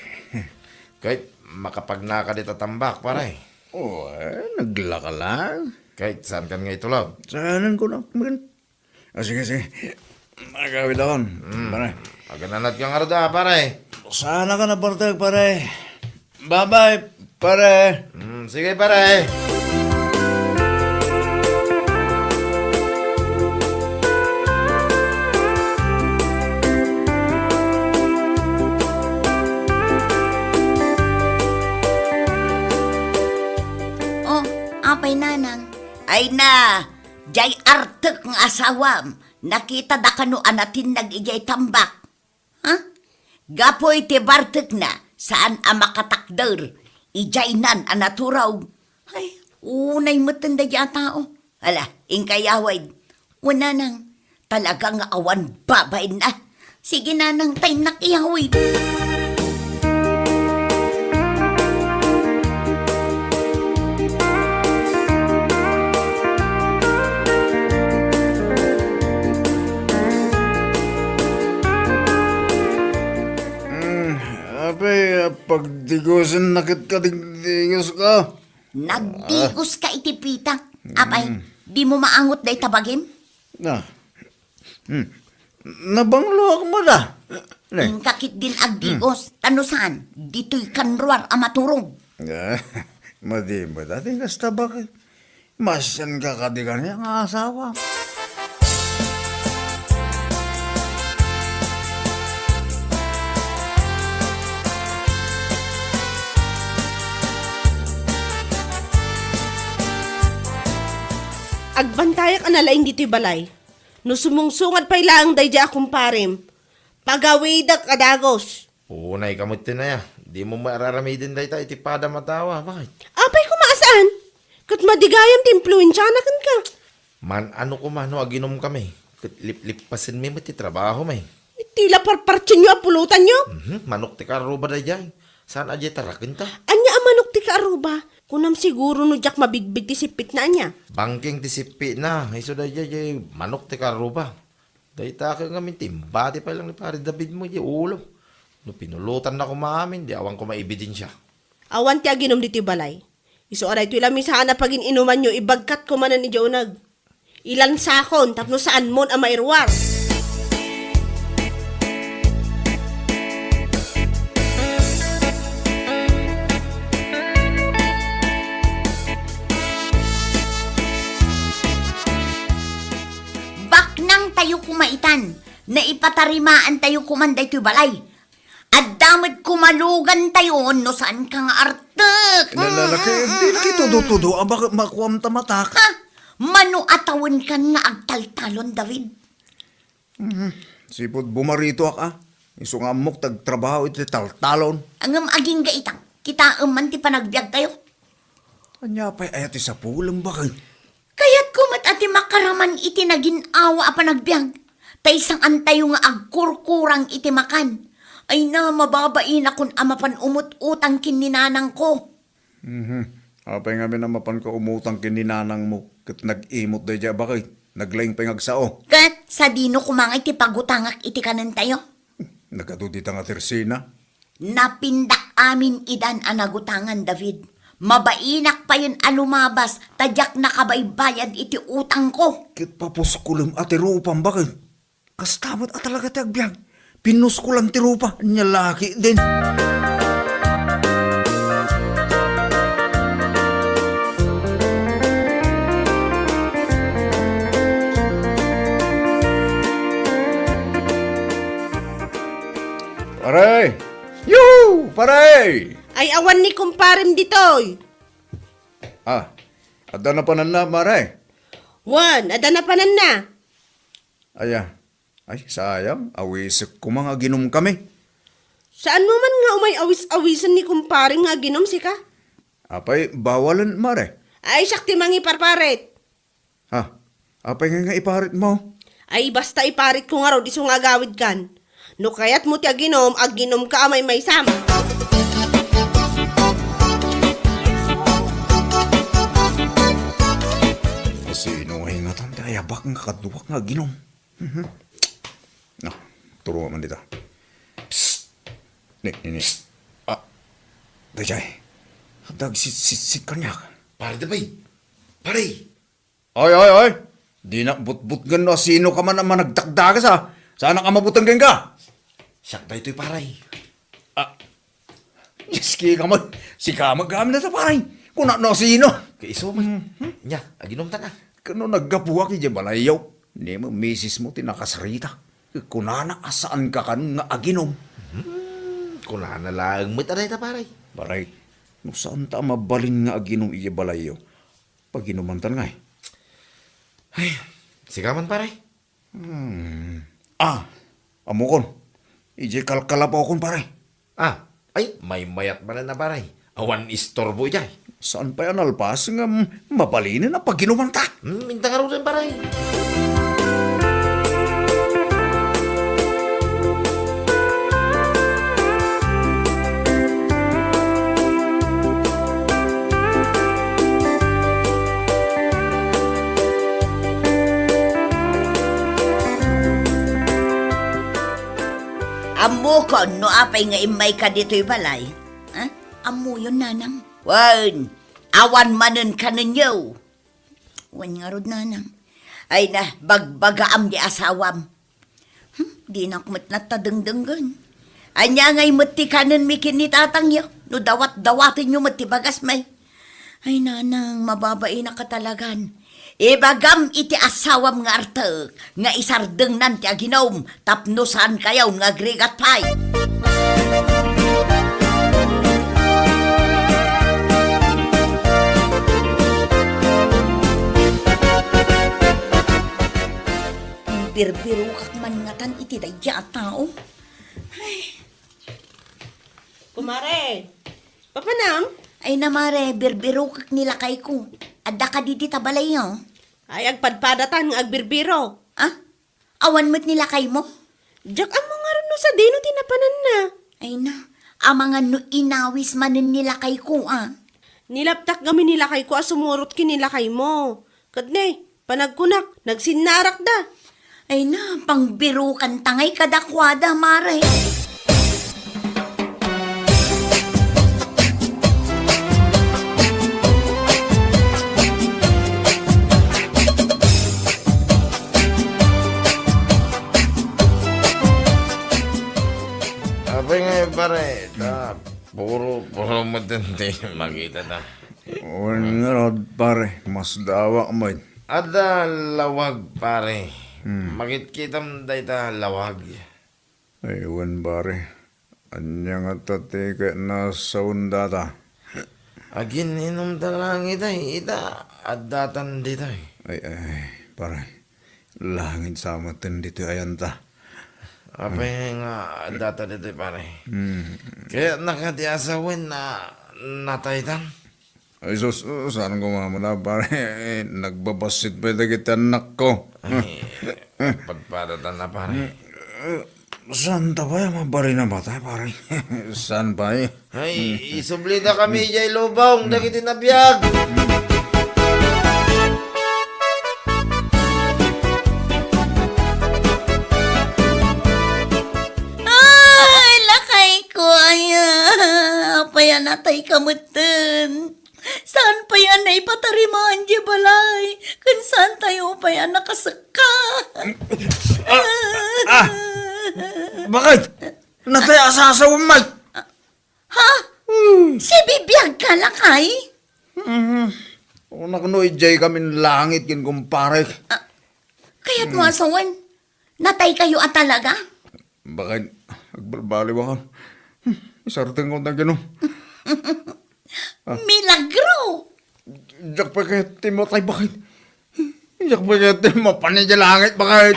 Ket makapagnaka dita tambak, pare. O, eh, naglaka lang. Ket saan kan nga itulog? Saanen ko na, men. Ah, sige, sige. Agawid akon, pare. Agananat ka nga rada, pare. Saan ka na, parte, pare? Bye-bye, pare. Mm, sige, pare. Oh, apay, nanang? Ay na, diay artek nga asawam, nakita da kano a natinnag idiay tambak? Ha? Gapu iti bartekna, saan a makatakder, idiay nan a naturog. Ay, unay metten daydiay a tao. Ala, inka iyawid. Wen, nanang, talaga nga awan babainna. Sige, nanang, ta innak iyawid. Pagdigosen na ket kadigdigos ka. Nagdigos ka iti pita. Apay, dimo maangot dayta bagim? Na. Hmm. Nabangloak met a. Ne. Inka ketdin agdigos, ta no saan, ditoy kanruar a maturog. Ah, madi met a ti kasta, bakit? Masianka kadi kaniak nga asawa. Agbantayak a nalaing ditoy balay. No sumungsungad pay laeng daydiay a kumparem, pagawidek a dagus. Unay ka met ti naya. Dimo met araramiden dayta iti padam a tao, a, bakit? Apay koma a saan? Ket madi gayam ti impluensiana kenka. Man-ano koma no aginumkami, ket liplippasenmi met ti trabahomi. Iti la parpartienyo a pulotanyo? Mhm, manok ti kaarruba daydiay. Saan a diay tarakenta? Ania a manok ti kaarruba? Kunam siguro no diak mabigbig ti sippitna ania? Bangking ti sippitna, isu daydiay diay manok ti kaarruba. Dayta ket ngamin ti imbati pay lang ni Pare David mo diay ulo. No pinulotanna koma amin, di awan koma ebidensia. Awan ti aginum ditoy balay. Isu a daytoy la met saan a pagin-inumanyo, ibagkat koma manen idiay uneg. Ilansakon tapno saanmon a mairuar. Baknangtayo koma itan, naipatarimaantayo koman daytoy balay. Adda met koma lugantayo no saanka nga artek. Nalalaki, di na kitudo-tudo, a baka makuam ta matak. Ha? Mano a tawenkan nga agtaltalon, David? Mhm. Sipud bumaritoak, a. Isu nga ammok ti agtrabaho iti taltalon. Ngem agingga ita, kitaem man ti panagbiagtayo. Ania pay aya ti sapulem, bakit? Kayatko met a ti makaraman iti nagin-awa a panagbiag, ta isangantayo nga agkurkurang iti makan. Ay na, mababainakon a mapan umut-utang ken ni nanangko. Mhm. Apay ngamin a mapanka umutang ken ni nanangmo ket nag-imot daydiay a bakit? Naglaing pay nga agsao. Ket sadino koma ngay ti pagutangak iti kanentayo? Nagadu dita nga Tersina. Napindak amin idan a nagutangan, David. Mabainak payen a lumabas ta diak nakabaybayad iti utangko. Ket papuskolem a ti rupam, bakit? Kasta met a talaga ti agbiag. Pinuskolan ti rupa, nia la ketdin. Pare! Yoo! Pare! Ay, awan ni kumparem ditoy. Ah, adda napananna, pare? Wen, adda napananna. Aya. Ay, sayang, awisek koma nga aginumkami. Saanmo man nga umay awis-awisen ni kumparem nga aginum, sika? Apay, bawalen, mare? Ay, siak ti mangiparparit. Ha? Apay nga, nga iparitmo? Ay, basta iparitko ngarud isu nga agawidkan. No kayatmo ti aginum, aginumka a maymaysam. Sino nga ingatan ti ayabak nga kaduak nga aginum? Mhm. Ah, turuan man dita. Psst! Ni, ni, ni. Ah, daydiay. Dagsitsitsit kaniak. Pare, dapay. Pare! Oy, oy, oy! Dinak butbutngen no sino ka man a managdakdagas, a. Saanak a mabuteng kenka? Siak daytoy, pare. Ah, Dios, kika man. Sika man gamin na sa, pare. Kuna no sino. Kaiso man. Mhm. Nia, aginumta ka. Kano naggapuak idiay balayyo. Ni mo, misis mo, ti nakasarita. Kunana a saan ka kan nga aginum. Hmm, kunana laeng met a dayta, pare. Pare, no saan ta a mabalin nga aginum idiay balayyo, paginumantan ngay. Ay, sika man, pare. Hmm. Ah, ammokon. Idiay kalkalapawkon, pare. Ah, ay, maymayat manen a, pare. Awan istorbo idiay. Saan pay a nalpas ngem mabalinen a paginumanta? Hmm, inta ngaruden, pare. Ammokon no apay nga immayka ditoy balay. Ammoyon, nanang. Wen, awan manen kanenyo. Wen ngarud, nanang. Ay na, bagbagaam di asawam. Hmm, dinak met natadengdenggen. Ania ngay met ti kanenmi ken ni tatangyo? No dawat-dawatenyo met ti bagasmi. Ay, nanang, mababainak a talagan. Ibagam iti asawam nga artek nga isardengnan ti aginom tapno saankayon nga agrigat pay. Birbirokak man ngatan iti daydiay a tao. Ay. Kumare, papanam? Ay na, mare, birbirokak ni lakayko. Adda kadi dita balayyo? Ay, agpadpadatan nga agbirbiro. Ah? Awan met ni lakaymo? Diak ammo ngarud no sadino ti napananna. Ay na, amangan no inawis manen ni lakayko, ah. Nilaptak gamin ni lakayko a sumurot ken ni lakaymo. Ket ne, panagkunak, nagsinnarakda. Ay na, pangbirukan ta ngay kadakuada, mare. Apay nga, pare, ta, puro, puro met ti makita ta. Wen ngarud, pare, masdaawak met. Adda lawag, pare. Hmm. Makitkitam dayta lawag. Ay, wen, pare. Ania ngata ti kayatna a sawen dayta? Agin-inom ta langit ay, ita, addatan ditoy. Ay, ay, pare. Langit sa metten ditoy ayanta. Apay nga addata ditoy, pare? Hmm. Kayatna kadi a sawen a nataytan? Ay, sus, saan ko mamuna, pare? Nagbabassit pay dagiti annakko. Ay, padpadatan na, pare. Eh, saan ta pay a mabarina matay, pare? Saan pay? Ay, isublida kami idiay lubong dagiti nabiag. Ay, lakayko, aya. Apay a natayka metten? Saan pay a naipatarimaan diay balay? Ken saan tayo pay a nakasekka? Ah! Ah! Bakit? Natay a sasawem, Mike? Ha? Hmm. Sibibiagka, lakay? Mhm. Unak no idiay kamin langit ken kumparek. Ah, kayatmo a sawen? Nataykayo a talaga? Bakit? Agbalbaliw ako. Hmm, isardengko ta ken no. Ah. Milagro! Diak pay kayat ti matay, bakit? Diak pay kayat ti mapan idiay langit, bakit?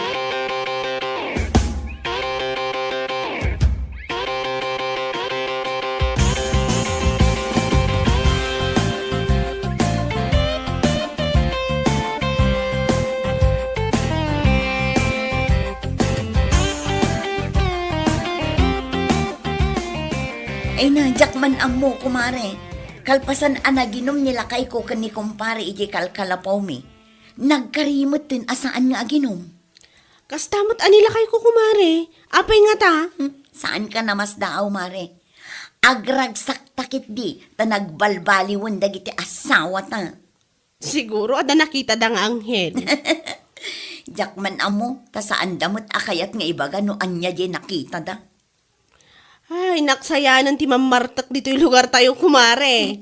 Ay na, diak man ammo, kumare. Kalpasan a naginom ni lakayko ken ni kumpare idiay kalkalapawmi, nagkari metten a saan nga aginom. Kasta met a ni lakayko, kumare. Apay ngata? Hmm, saanka a masdaaw, mare. Agragsakta ketdi ta nagbalbaliwen dagiti asawata. Siguro adda nakitada nga anghel. Diak man ammo, ta saanda met a kayat nga ibaga no ania diay nakitada. Ay, naksayanen ti mammartek ditoy lugartayo, kumare.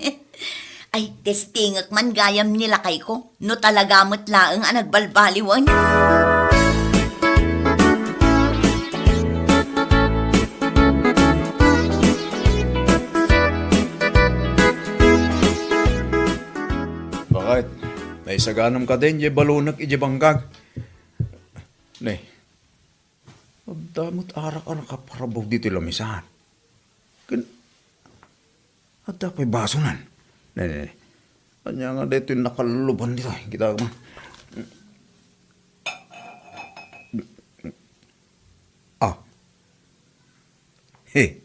Ay, testingek man gayam ni lakayko, no talaga met laeng a nagbalbaliwen. Bakit? Naisaganam kadin, diay balonek, idiay bangkag. Ne, adda met arak a nakaparabur ditoy lamisan. Ken adda pay basonan. Ne, ne, ne. Ania nga daytoy nakalluban ditoy? Kita man. Ah. He.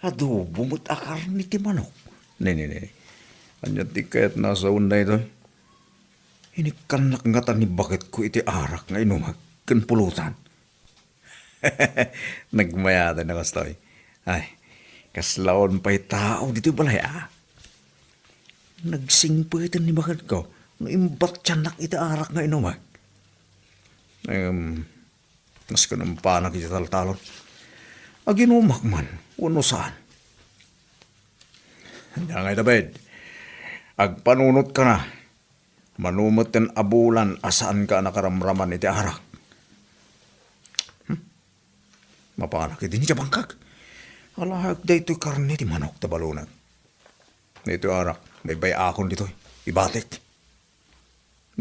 Adobo met a karne ti manok. Ne, ne, ne. Ania ti kayatna a sawen daytoy? Inikkannak ngata ni baketko iti arak nga inumek ken pulotan. Nagmayat a kastoy. Ay, Kaslaon pay tao ditoy balay, a? Nagsingpeten ni baketko no imbatiannak iti arak nga inumek. Em, Maski no impanak iti taltalon, aginumak man wenno saan. Ania ngay, David, agpanunotka na. Mano met ti abulan a saanka a nakaramraman iti arak. Hmm? Mapanak idi ni Jabangkag. Alaek daytoy karne ti manok ta balonek. Daytoy arak, baybay-akon ditoy. Ibatik.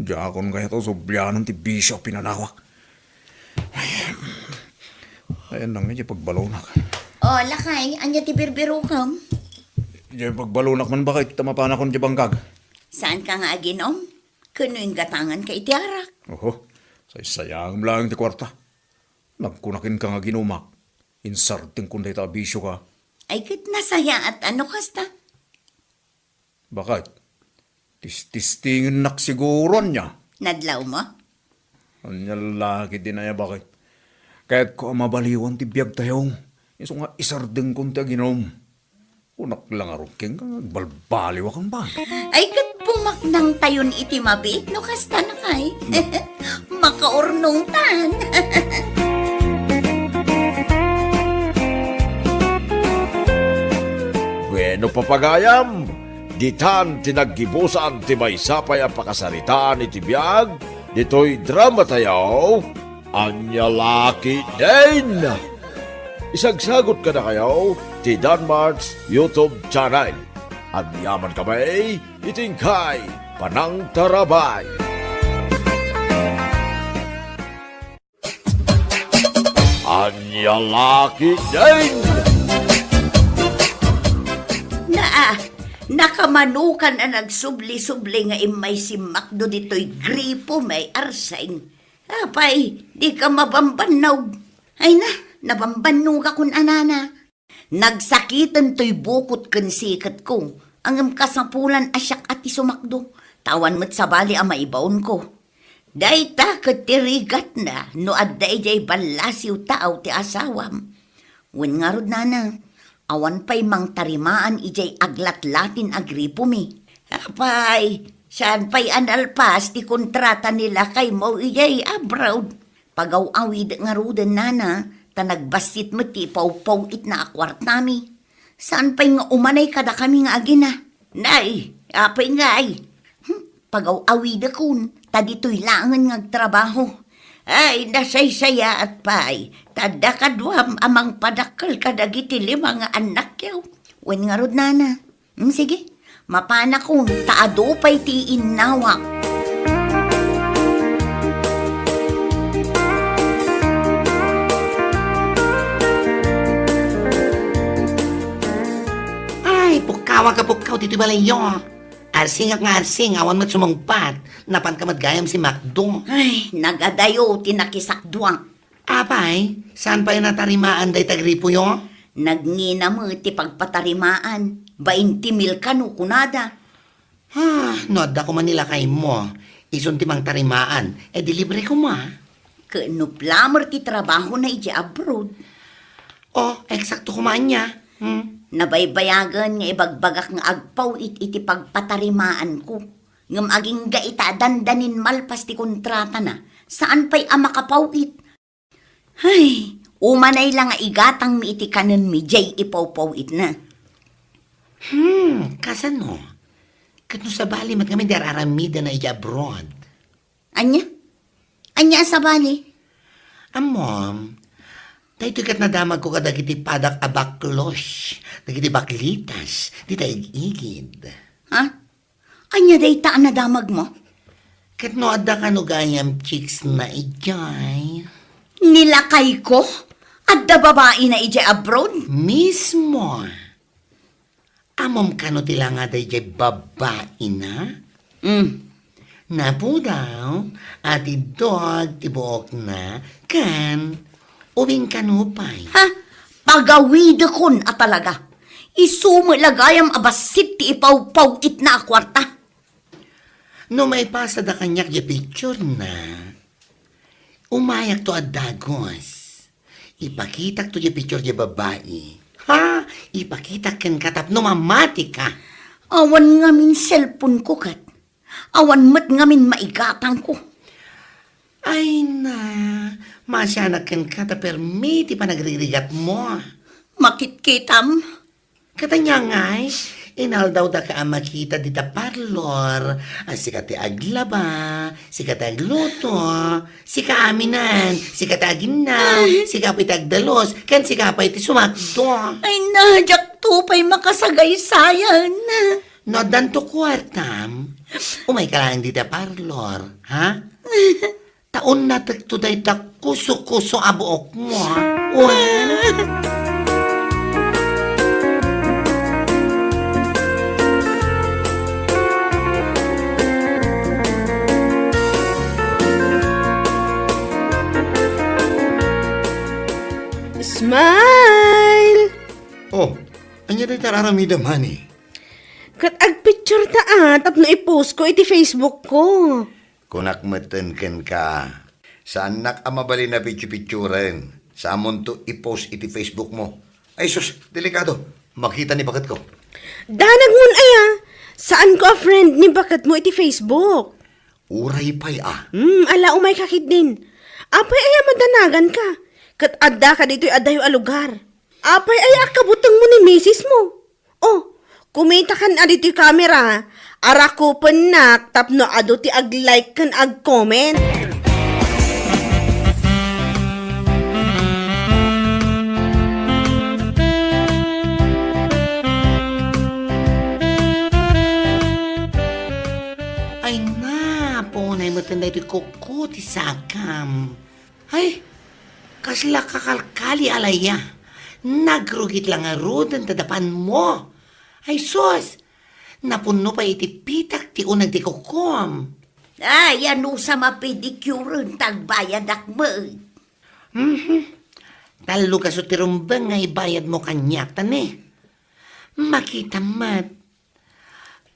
Diakon kayat sublianan ti bisio a pinanawak. Ay, ayanna ngay ti pagbalonak. O, lakay, ania ti birbirukem? Diay pagbalonak man baket ta mapanakon ti bangkag. Saanka nga aginom? Ken no inggatanganka iti arak? Oho, saysayangem laeng ti kuarta. Nagkunak kenka nga aginumak. Insardengkon dayta a bisioka. Ay, ket nasayaat a no kasta. Baket, tististingennak siguro, ania? Nadlawmo? Ania la ketdin aya, baket? Kayatko a mabaliwan ti biagtayo. Isu nga isardengkon ti aginom. Kunak la ngarud kenka nga agbalbaliwak a bang. Ay, ket pumaknangtayon iti mabiit no kasta, lakay. Makaurnongtan. Bueno, papagayam, ditan ti naggibusan ti maysa pay a pakasaritaan iti biag ditoy dramatayo, Ania la ketdin. Isagsagot kadakayo ti Danmart's YouTube channel. Agyaman kami iti inkay panangtarabay. Ania la ketdin? Naa, nakamanokan a nagsubli-subli nga immay simmakdo ditoy gripo may arseng. Apay, dika mabambannog. Ay na, nabambannogakon a nana. Nagsakiten toy bukot ken siketko, ngem kasapulan a siak a ti sumakdo, ta awan met sabali a maibaonko. Dayta ket ti rigatna no adda idiay ballasiw taaw ti asawam. Wen ngarud, nana, awan pay mangtarimaan idiay aglatlatin a gripomi. Apay, saan pay a nalpas ti kontrata ni lakaymo idiay abroad? Pagaw-awidek ngaruden, nana, ta nagbassit met ti ipawpaw-itna a kuartami. Saan pay nga umanay kadakami nga agina? Nay, apay ngay? Hmm, pagaw-awidekon, ta ditoy laengen nga agtrabaho. Ay, nasaysayaat pay, ta adda kaduam a mangpadakkel kadagiti lima nga annakyo. Wen ngarud, nana. Hmm, sige, mapanakon, ta adu pay ti innawak. Ay, pukkaw a kapukkaw ditoy balayyo. Arsingak nga arsing, awan met sumungbat. Napanka met gayam simmakdo. Ay, nagadayo ti nakisakduak. Apay, saan pay natarimaan dayta gripoyo? Nagngina met ti pagpatarimaan. Bainte mil kano kunada. Ah, no adda koma ni lakaymo, isun ti mangtarimaan, e di libre koma. Ket no plamer ti trabahona idiay abroad? Oh, eksakto koma ania. Hmm. Nabaybayagen nga ibagbagak nga agpaw-it iti pagpatarimaanko. Ngem agingga ita a dandanin malpas ti kontratana, saan pay a makapaw-it. Hay, umanay la nga igatangmi iti kanenmi diay ipawpaw-itna. Hmm, kasano? Ket no sabali met ngamin ti ar-aramidena idiay abroad? Ania? Ania a sabali? Ammom, daytoy ket nadamagko kadagiti padak a baklos, dagiti baklitas, dita ig-igid. Ha? Ania dayta a nadamagmo? Ket no adda kano gayam chicks na idiay? Ni lakayko? Adda babaina idiay abroad? Mismo. Ammom kano ti langada idiay babaina? Mm. Napudaw, atiddog ti buokna, ken ubing kano pay. Ha? Pagawidekon a talaga. Isu met la gayam a bassit ti ipawpaw-itna a kuarta. No maipasada kaniak diay picturena, umayakto a dagus. Ipakitakto diay picture diay babai. Ah, ipakitak kenka tapno mamatika. Awan ngamin cellphone-ko ket. Awan met ngamin maigatangko. Ay na, maasianak kenka ta permi ti panagrigrigatmo. Makitkitam? Ket ania ngay, inaldawdaka a makita dita parlor. A, sika ti aglaba, sika ti agluto, sika aminen, sika ti aginnaw, sika pay ti agdalus, ken sika pay ti sumakdo. Ay na, diakto pay makasagaysayan. No addanto kuartam, umayka laeng dita parlor, ha? Ta unnatekto dayta kuso-kuso a buokmo, ha? Wen? Smile! Oh, ania dayta aramidem, honey? Ket agpicture ta, ah, tapno i-post ko iti Facebook ko. Kunak metten kenka, saannak a mabalin a picture-picturen. Saamonto i-post iti Facebook mo. Ay sus, delikado. Makita ni baketko. Danagmon aya, saanko a friend ni baketmo iti Facebook. Uray pay a. Hmm, ala, umayka ketdin. Apay aya madanaganka? Ket addaka ditoy adayo a lugar. Apay aya a kabutengmo ni misis mo? Oh, kumitakan a ditoy kamera. Arakupennak tapno adu ti ag-like ken ag-comment. Ay, napunay metten daytoy kuko ti sakam. Ay, kasla kakalkali a laya. Nagrugit la ngaruden ta dapanmo. Ay sus! Napunno pay iti pitak ti uneg ti kukom. Ay, anusam a pedicure ta agbayadak met. Mhm. Tallo gasu ti rumbeng nga ibayadmo kaniak, tani. Makitam met.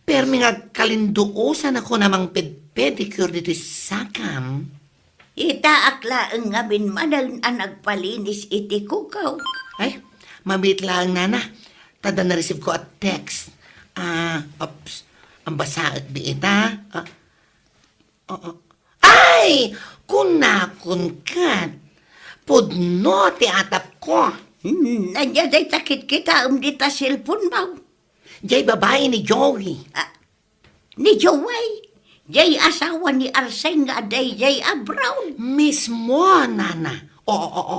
Permi nga agkalinduosanakon a mangpedpedicure ditoy sakam. Itaak laeng ngamin manen a nagpalinis iti kukaw. Ay, mabiit laeng, nana. Ta adda nareceive ko a text. Ah, oops. Ang basaek di ita. Ah, oo. Ay! Kunakon ket. Pudno ti atapko. Hmm, ania dayta kitkitaem dita cellphone mo? Jay babai ni Joey. Ah, ni Joey? Jay asawa ni Arseng nga adda idiay abroad? Mismo, nana. Oo, oo.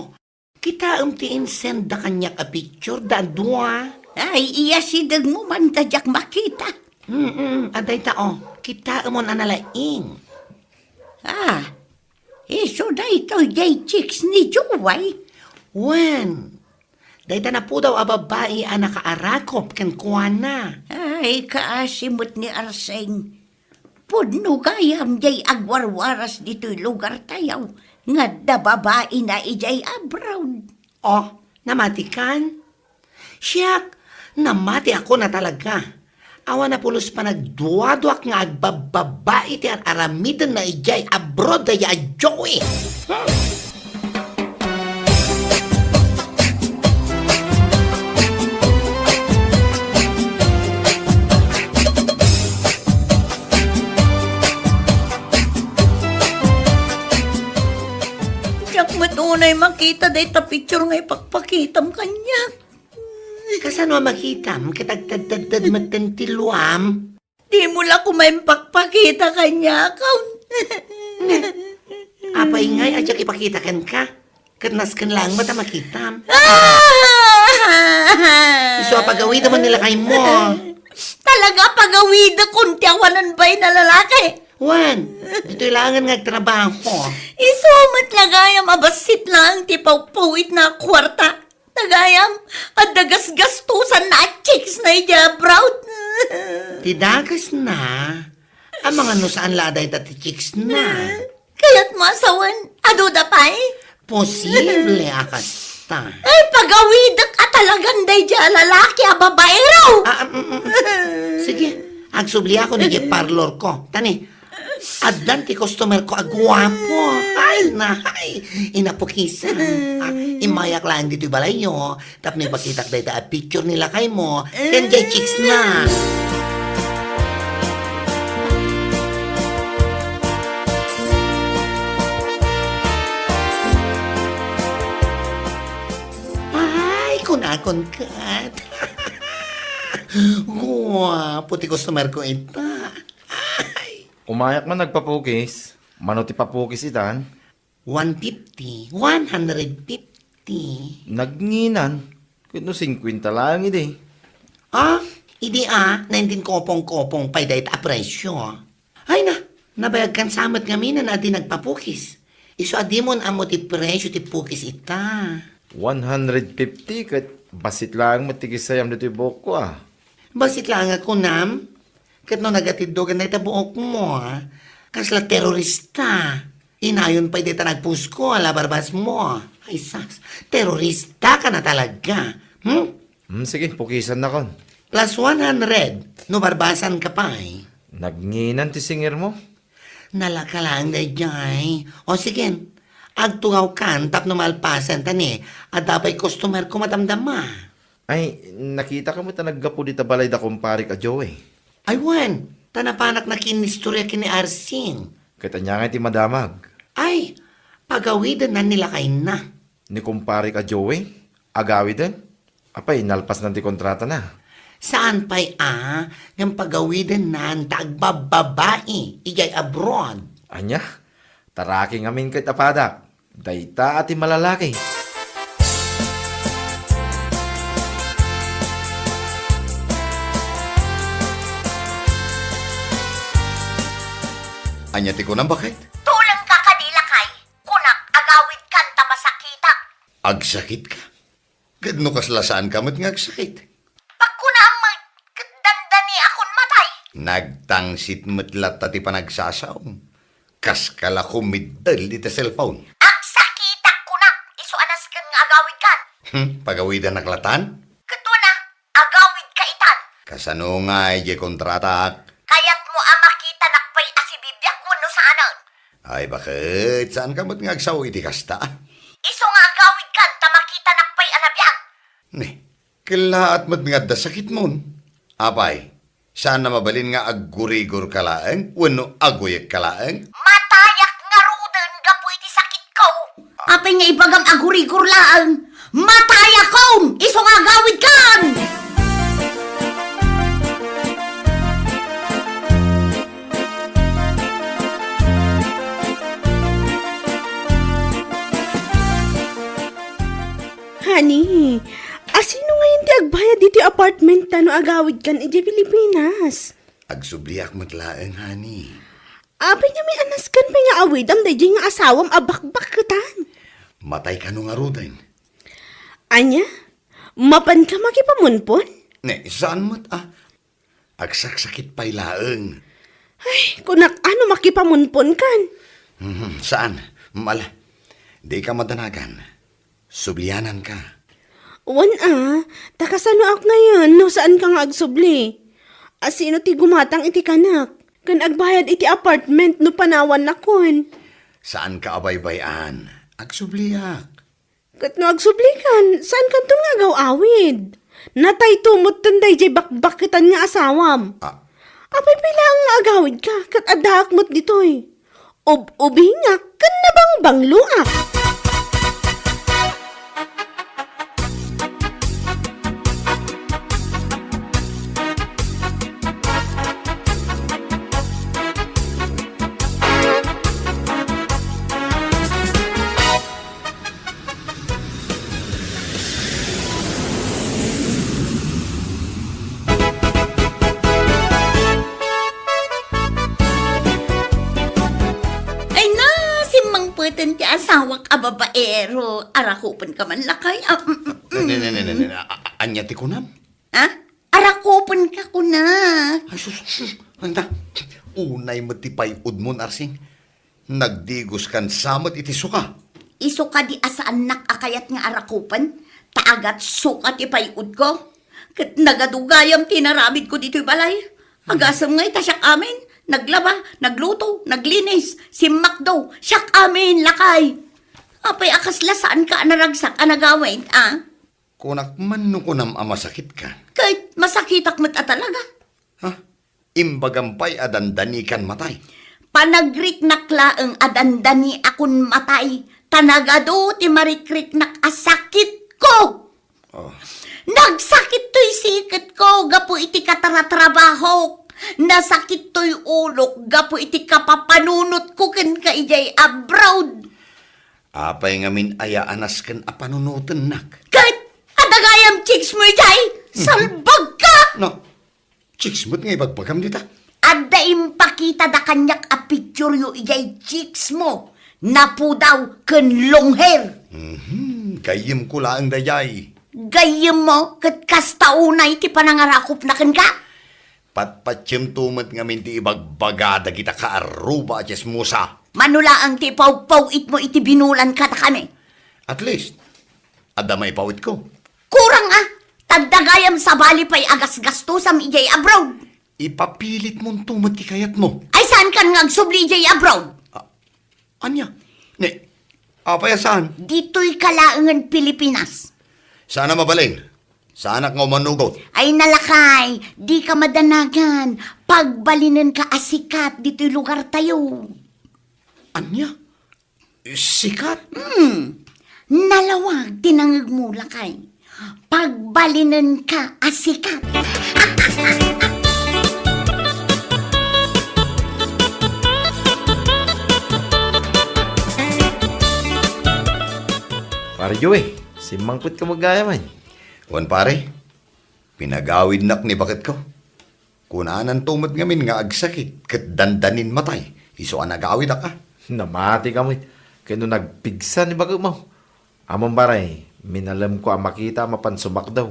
Kitaem ti insend da kaniak a picture da dua. Ay, iyasidegmo man ta diak makita. Mm, adda ita, o. Kitaemon a nalaing. Ah, isu daytoy jay chicks ni Joey? Wen, dayta napudaw a babai a nakaarakop kenkuana. Ay, kaasi met ni Arseng. Pudno gayam jay agwarwaras ditoy lugartayo nga adda babaina idiay abroad. O, namatikan? Siak, namatiakon a talaga. Awan a pulos panagduaduak nga agbabbabai ti ar-aramidenna idiay abroad dayta a Joey. Hmm. Diak met unay makita dayta picture nga ipakpakitam kaniak. Kasano a makitam ket agtedtedted metten ti luam? Dimo la koma impakpakita kaniak. Apay ngay a diak ipakita kenka? Ket nasken laeng met a makitam. Ah! Isu a pagawidem ni lakaymo. Talaga a pagawidekon ti awanan bain a lalaki. Wen, ditoy laengen nga agtrabaho. Isu met la gayam a bassit laeng ti pawpawitna a kuarta. Ta gayam, adda gasgastosanna a chicks na idiay abroad. Ti dakesna, amangan no saan la a dayta ti chicks na. Kayatmo a sawen, aduda pay? Posible a kasta. Ay, pagawidek a talagan daydiay a lalaki a babaero! Ah, ah, mm, mm, mm. Sige, agsubliakon idiay parlor ko. Tani, addan ti customer ko a guapo. Ay, nahay, inapukisan. Ah, Immayak laeng ditoy balayyo, tapno ipakitak dayta a picture ni lakaymo, ken jay chicks na. Ay, kunakon ket. Guapo ti customer ko ita. Ay. Umayak man nagpapukis. Mano ti papukis itan? One fifty, one hundred fifty. Nagnginan. Ket no singkwenta laeng idi. Ah, idi a, nineteen kopong-kopong pay dayta a presyo. Ay na, nabayagkan sa met ngamin a di nagpapukis. Isu a dimon ammo ti presyo ti pukis ita. One hundred fifty ket bassit laeng met ti gisayam ditoy buokko a. Bassit laeng a kunam? Ket no nagatiddogan dayta buokmo, a? Kasla terorista. Inayon pay dayta nagpusko a labarbasmo. Ay sus, terorista ka na talaga. Hmm? Hmm, sige, pukisannakon. Plus one hundred, no barbasanka pay. Nagnginan ti singirmo? Nalaka laeng daydiay. O sige, agtugawkan tapno malpasen ta ni, adda pay customer ko madamdama. Ay, nakitaka met a naggapu dita balay da kumparik a Joey. Ay wen, ta napanak nakinistoria ken ni Arsing. Ket ania ngay ti madamag? Ay, pagawidenna ni lakayna. Ni kumparik a Joey? Agawiden? Apay, nalpasnan ti kontratana? Saan pay a, ngem pagawidennan ta agbabbabai idiay abroad. Ania? Taraki ngamin ket a padak. Dayta a ti malalaki. Ania ti kunam, baket? Tulengka kadi, lakay. Kunak, agawidkan ta masakitak. Agsakitka? Ket no kasla saanka met nga agsakit? Pagkunaam met, ket dandaniakon matay. Nagtangsit met latta ti panagsasaom. Kaskala kumiddel iti cellphone. Agsakitak kunak, isu a nasken nga agawidkan. Hmm, pagawidanak latan? Ket wen a, agawidka itan. Kasano ngay diay kontratak? Kayatmo a makitanak pay a sibibiak wenno saanen? Ay, baket, saanka met nga agsao iti kasta? Isu nga agawidkan ta makitanak pay a nabiag. Ne, kellaat met nga adda sakitmon. Apay, saan a mabalin nga aggurigorka laeng wenno aguyekka laeng? Matayak ngaruden gapu iti sakitko. Apay nga ibagam agurigor laeng? Matayakon! Isu nga agawidkan! Honey, asino ngayen ti agbayad ditoy apartment ta no agawidkan idiay Pilipinas? Agsubliak met laeng, honey. Apay nga may anaskan pay nga awidam daydiay nga asawam a bakbakketan? Matay kano ngaruden. Ania? Mapanka makipamunpon? Ne, saan met a. Agsaksakit pay laeng. Ay, kunak, ano makipamunpon kan? Mhm, saan? Mala. Di ka madanagan. Sublianan ka. Wan a, ta kasano ak ngayon no saan ka nga agsubli? Asino ti gumatang iti kanak? Kan agbayad iti apartment no panawan nakon? Saan ka abaybay-an? Agsubliak. Ket no agsublikan, saan kanton nga agaw-awid? Natay tumot ton daydiay bakbakketan nga asawam. Ah. Apay pay laeng nga agawidka, ket addaak met ditoy. Ub-ubingak ken nabangbangloak. Ay na, simmangpeten ti asawak a babaero. Arakupenka man lakay. Ah, mm, mm, mm. Ne, ne, ne, ne, ne, ne. A-, a-, ania ti kunam? Ha? Arakupenka, kunak. Ay, sus, sus, sus. Anda? Unay met ti pay-udmon, Arsing. Nagdigoskan sa met iti suka. Isu kadi a saannak a kayat nga arakupen, ta agatsuka ti pay-udko. Ket nagadugayam ti inaramidko ditoy balay. Agasem ngay ta siak amin, naglaba, nagluto, naglinis, simmakdo, siak amin, lakay. Apay a kasla saanka a naragsak a nagawid, a? Kunak man no kunam a masakitka. Ket masakitak met a talaga. Ha? Imbagam pay a dandanikan matay. Panagriknak laeng a dandaniakon matay, ta nagadu ti marikriknak a sakitko. Oh. Nagsakit toy siketko gapu iti kataratrabahok. Nasakit toy ulok gapu iti kapapanunotko kenka idiay abroad. Apay ngamin aya a nasken a panunotennak? Ket adda gayam chicks mo idiay? Mhm. Salbagka! No, chicks met nga ibagbagam dita? Adda impakitada kaniak a pictureyo idiay chicks mo. Napudaw ken long hair. Mhm, gayyemko laeng daydiay. Gayyemmo ket kasta unay ti panangarakupna kenka? Patpatiemto met ngamin ti ibagbaga dagita kaarruba a tsismosa. Mano laeng ti ipawpawitmo iti binulan kadakami. At least, adda maipawitko. Kurang a, ta adda gayam sabali pay a gasgastosam idiay abroad. Ipapilitmonto met ti kayatmo. Ay, saankan nga agsubli idiay abroad? Ah, ania? Ne, apay a saan? Ditoyka laengen Pilipinas. Saan a mabalin? Saanak nga umanugot? Ay, nalakay, dika madanagan. Pagbalinenka a sikat ditoy lugartayo. Ania? Sikat? Hmm. Nalawag ti nangegmo, lakay. Pagbalinenka a sikat. Pare Joey, simmangpetka met gayam, ay. Wen, pare, pinagawidnak ni baketko. Kunananto met ngamin nga agsakit ket dandanin matay, isu a nagawidak a. Namatika met, ket no nagpigsa ni baketmo. Ammom, pare, minalemko a makita a mapan sumakdaw.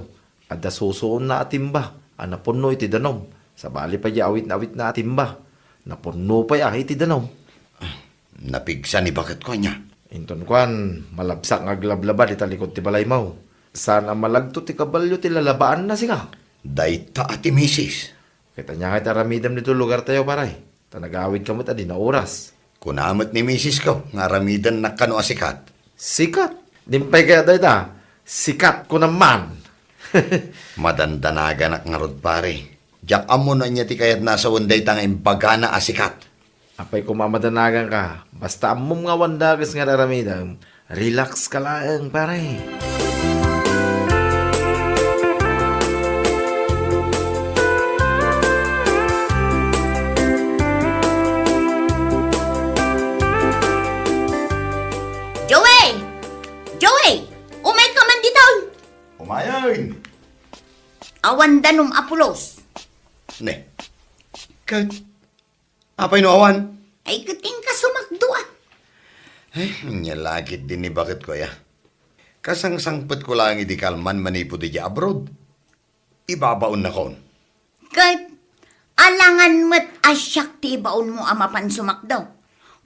Adda susuonna a timba a napunno iti danum. Sabali pay diay awit-awitna a timba. Napunno pay a iti danum. Ah, napigsa ni baketko ania? Inton kuan, malabsak nga aglablabad ita likud ti balaymo. Saan a malagto ti kabalio ti lalabaanna, sika? Dayta a ti misis. Ket ania ngay ti aramidem ditoy lugartayo, pare? Ta nagawidka met a di naoras. Kuna met ni misisko nga aramidennak kano a sikat. Sikat? Dimpay kayat dayta? Sikat kunam man. Madandanaganak ngarud, pare. Diak ammo no ania ti kayatna a sawen dayta nga imbagana a sikat. Apay koma a madanaganka, basta ammom nga awan dakes nga ar-aramidem, relax ka laeng, pare. Joey! Joey! Umayka man ditoy! Umayen! Awan danum a pulos. Ne. Ket apay no awan? Ay, ket inka sumakdo, a. Eh, ania la ketdi ni baketko aya. Kasangsangpetko laeng idi kalman manipud idiay abroad. Ibabaonnakon. Ket alangan met a siak ti ibaonmo a mapan sumakdo.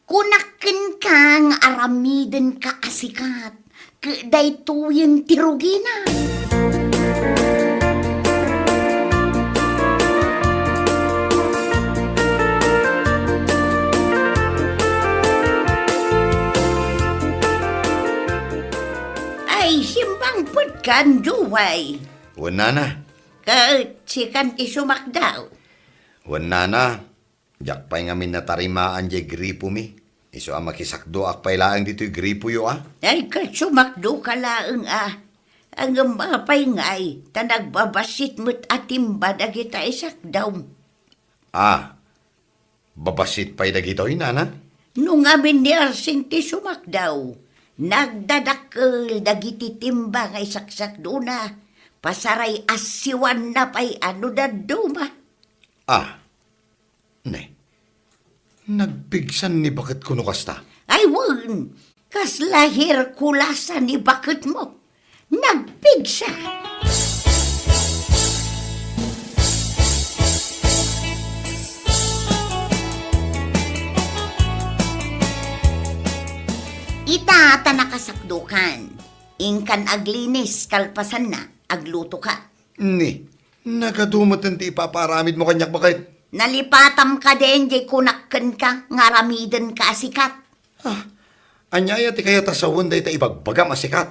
Kunak kenka nga aramidenka a sikat. Ket daytoyen ti rugina. Ay, simmangpetkan, Joey. Wen, nana. Ket sikan ti sumakdo. Wen, nana. Diak pay ngamin natarimaan diay gripomi. Isu a makisakdoak pay laeng ditoy gripoyo, a. Ay, ket sumakdoka laeng, a. Ngem apay ngay, ta nagbabassit met a timba dagita isakdom. A, babassit pay dagitoy, nana? No ngamin ni Arsing ti sumakdo, nagdadakkel dagiti timba nga isaksakdona, pasaray assiwanna pay a no dadduma. A, Ne, nagpigsan ni baketko no kasta? Ay, wen, kasla Hercules a ni baketmo. Nagpigsa. Ita ta nakasakdokan, inkan aglinis, kalpasanna, aglutoka. Ni, nagadu met ti ipapaaramidmo kaniak, baket? Nalipatam kadin diay kunak kenka nga aramidenka a sikat. Ah, Ania aya ti kayat a sawen dayta ibagbagam a sikat?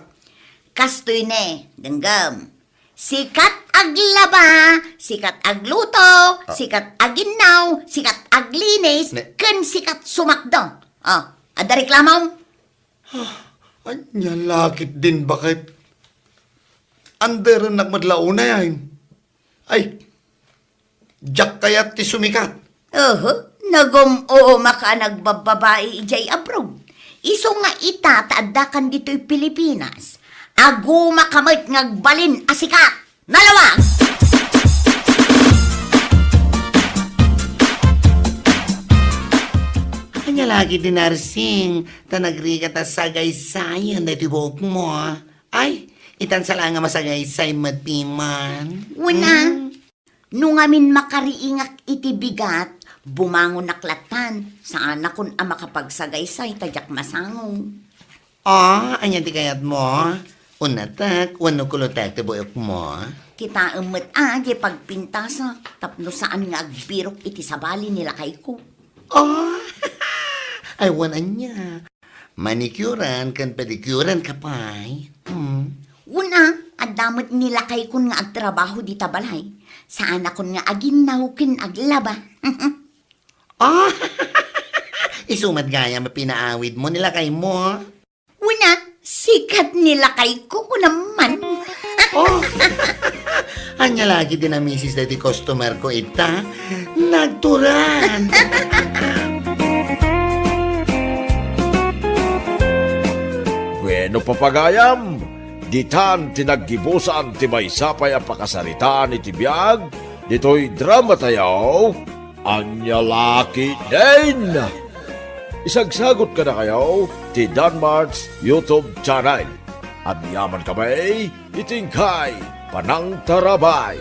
Kastoy ne, denggem. Sikat aglaba, sikat agluto, Ah. sikat aginnaw, sikat aglinis, Ne- ken sikat sumakdo. Oh, adda reklamom? Ah, ania la ketdin baket? Anderennak met la unay. Ay, diak kayat ti sumikat. Oho, nagum-umak a nagbabbabai idiay abroad. Isu nga ita ta addakan ditoy Pilipinas, agumaka met nga agbalin a sikat. Nalawag! Ania la ketdi, Narsing, ta nagrigat a sagaysayen daytoy buokmo? Ay, itan sa la nga masagaysay met piman. Wen a, Hmm? No ngamin makariingak iti bigat, bumangonak lattan. Saanakon a makapagsagaysay ta diak masango. Ah, ania ti kayatmo? Unatek wenno kulotek ti buokmo? Kitaem met a, diay pagpintasak, tapno saan nga agbirok iti sabali ni lakayko. Ah, ay, wen ania? Manicurean ken pedicurean ka pay. Hmm. Wen a, adda met ni lakaykon nga agtrabaho dita balay. Saanakon nga aginnaw ken aglaba. Ah, isu met gayam a pinaawidmo ni lakaymo. Wen a, sikat ni lakayko, kunam man. Oh. Ania la ketdi a misis daytoy customer ko ita? Nagturan. Bueno, papagayam, ditan ti naggibusan ti maysa pay a pakasaritaan iti biag ditoy drama tayo, Ania la ketdin. Isagsagut kadakayo ti Danmart's YouTube channel. Agyamankami iti inkay panangtarabay.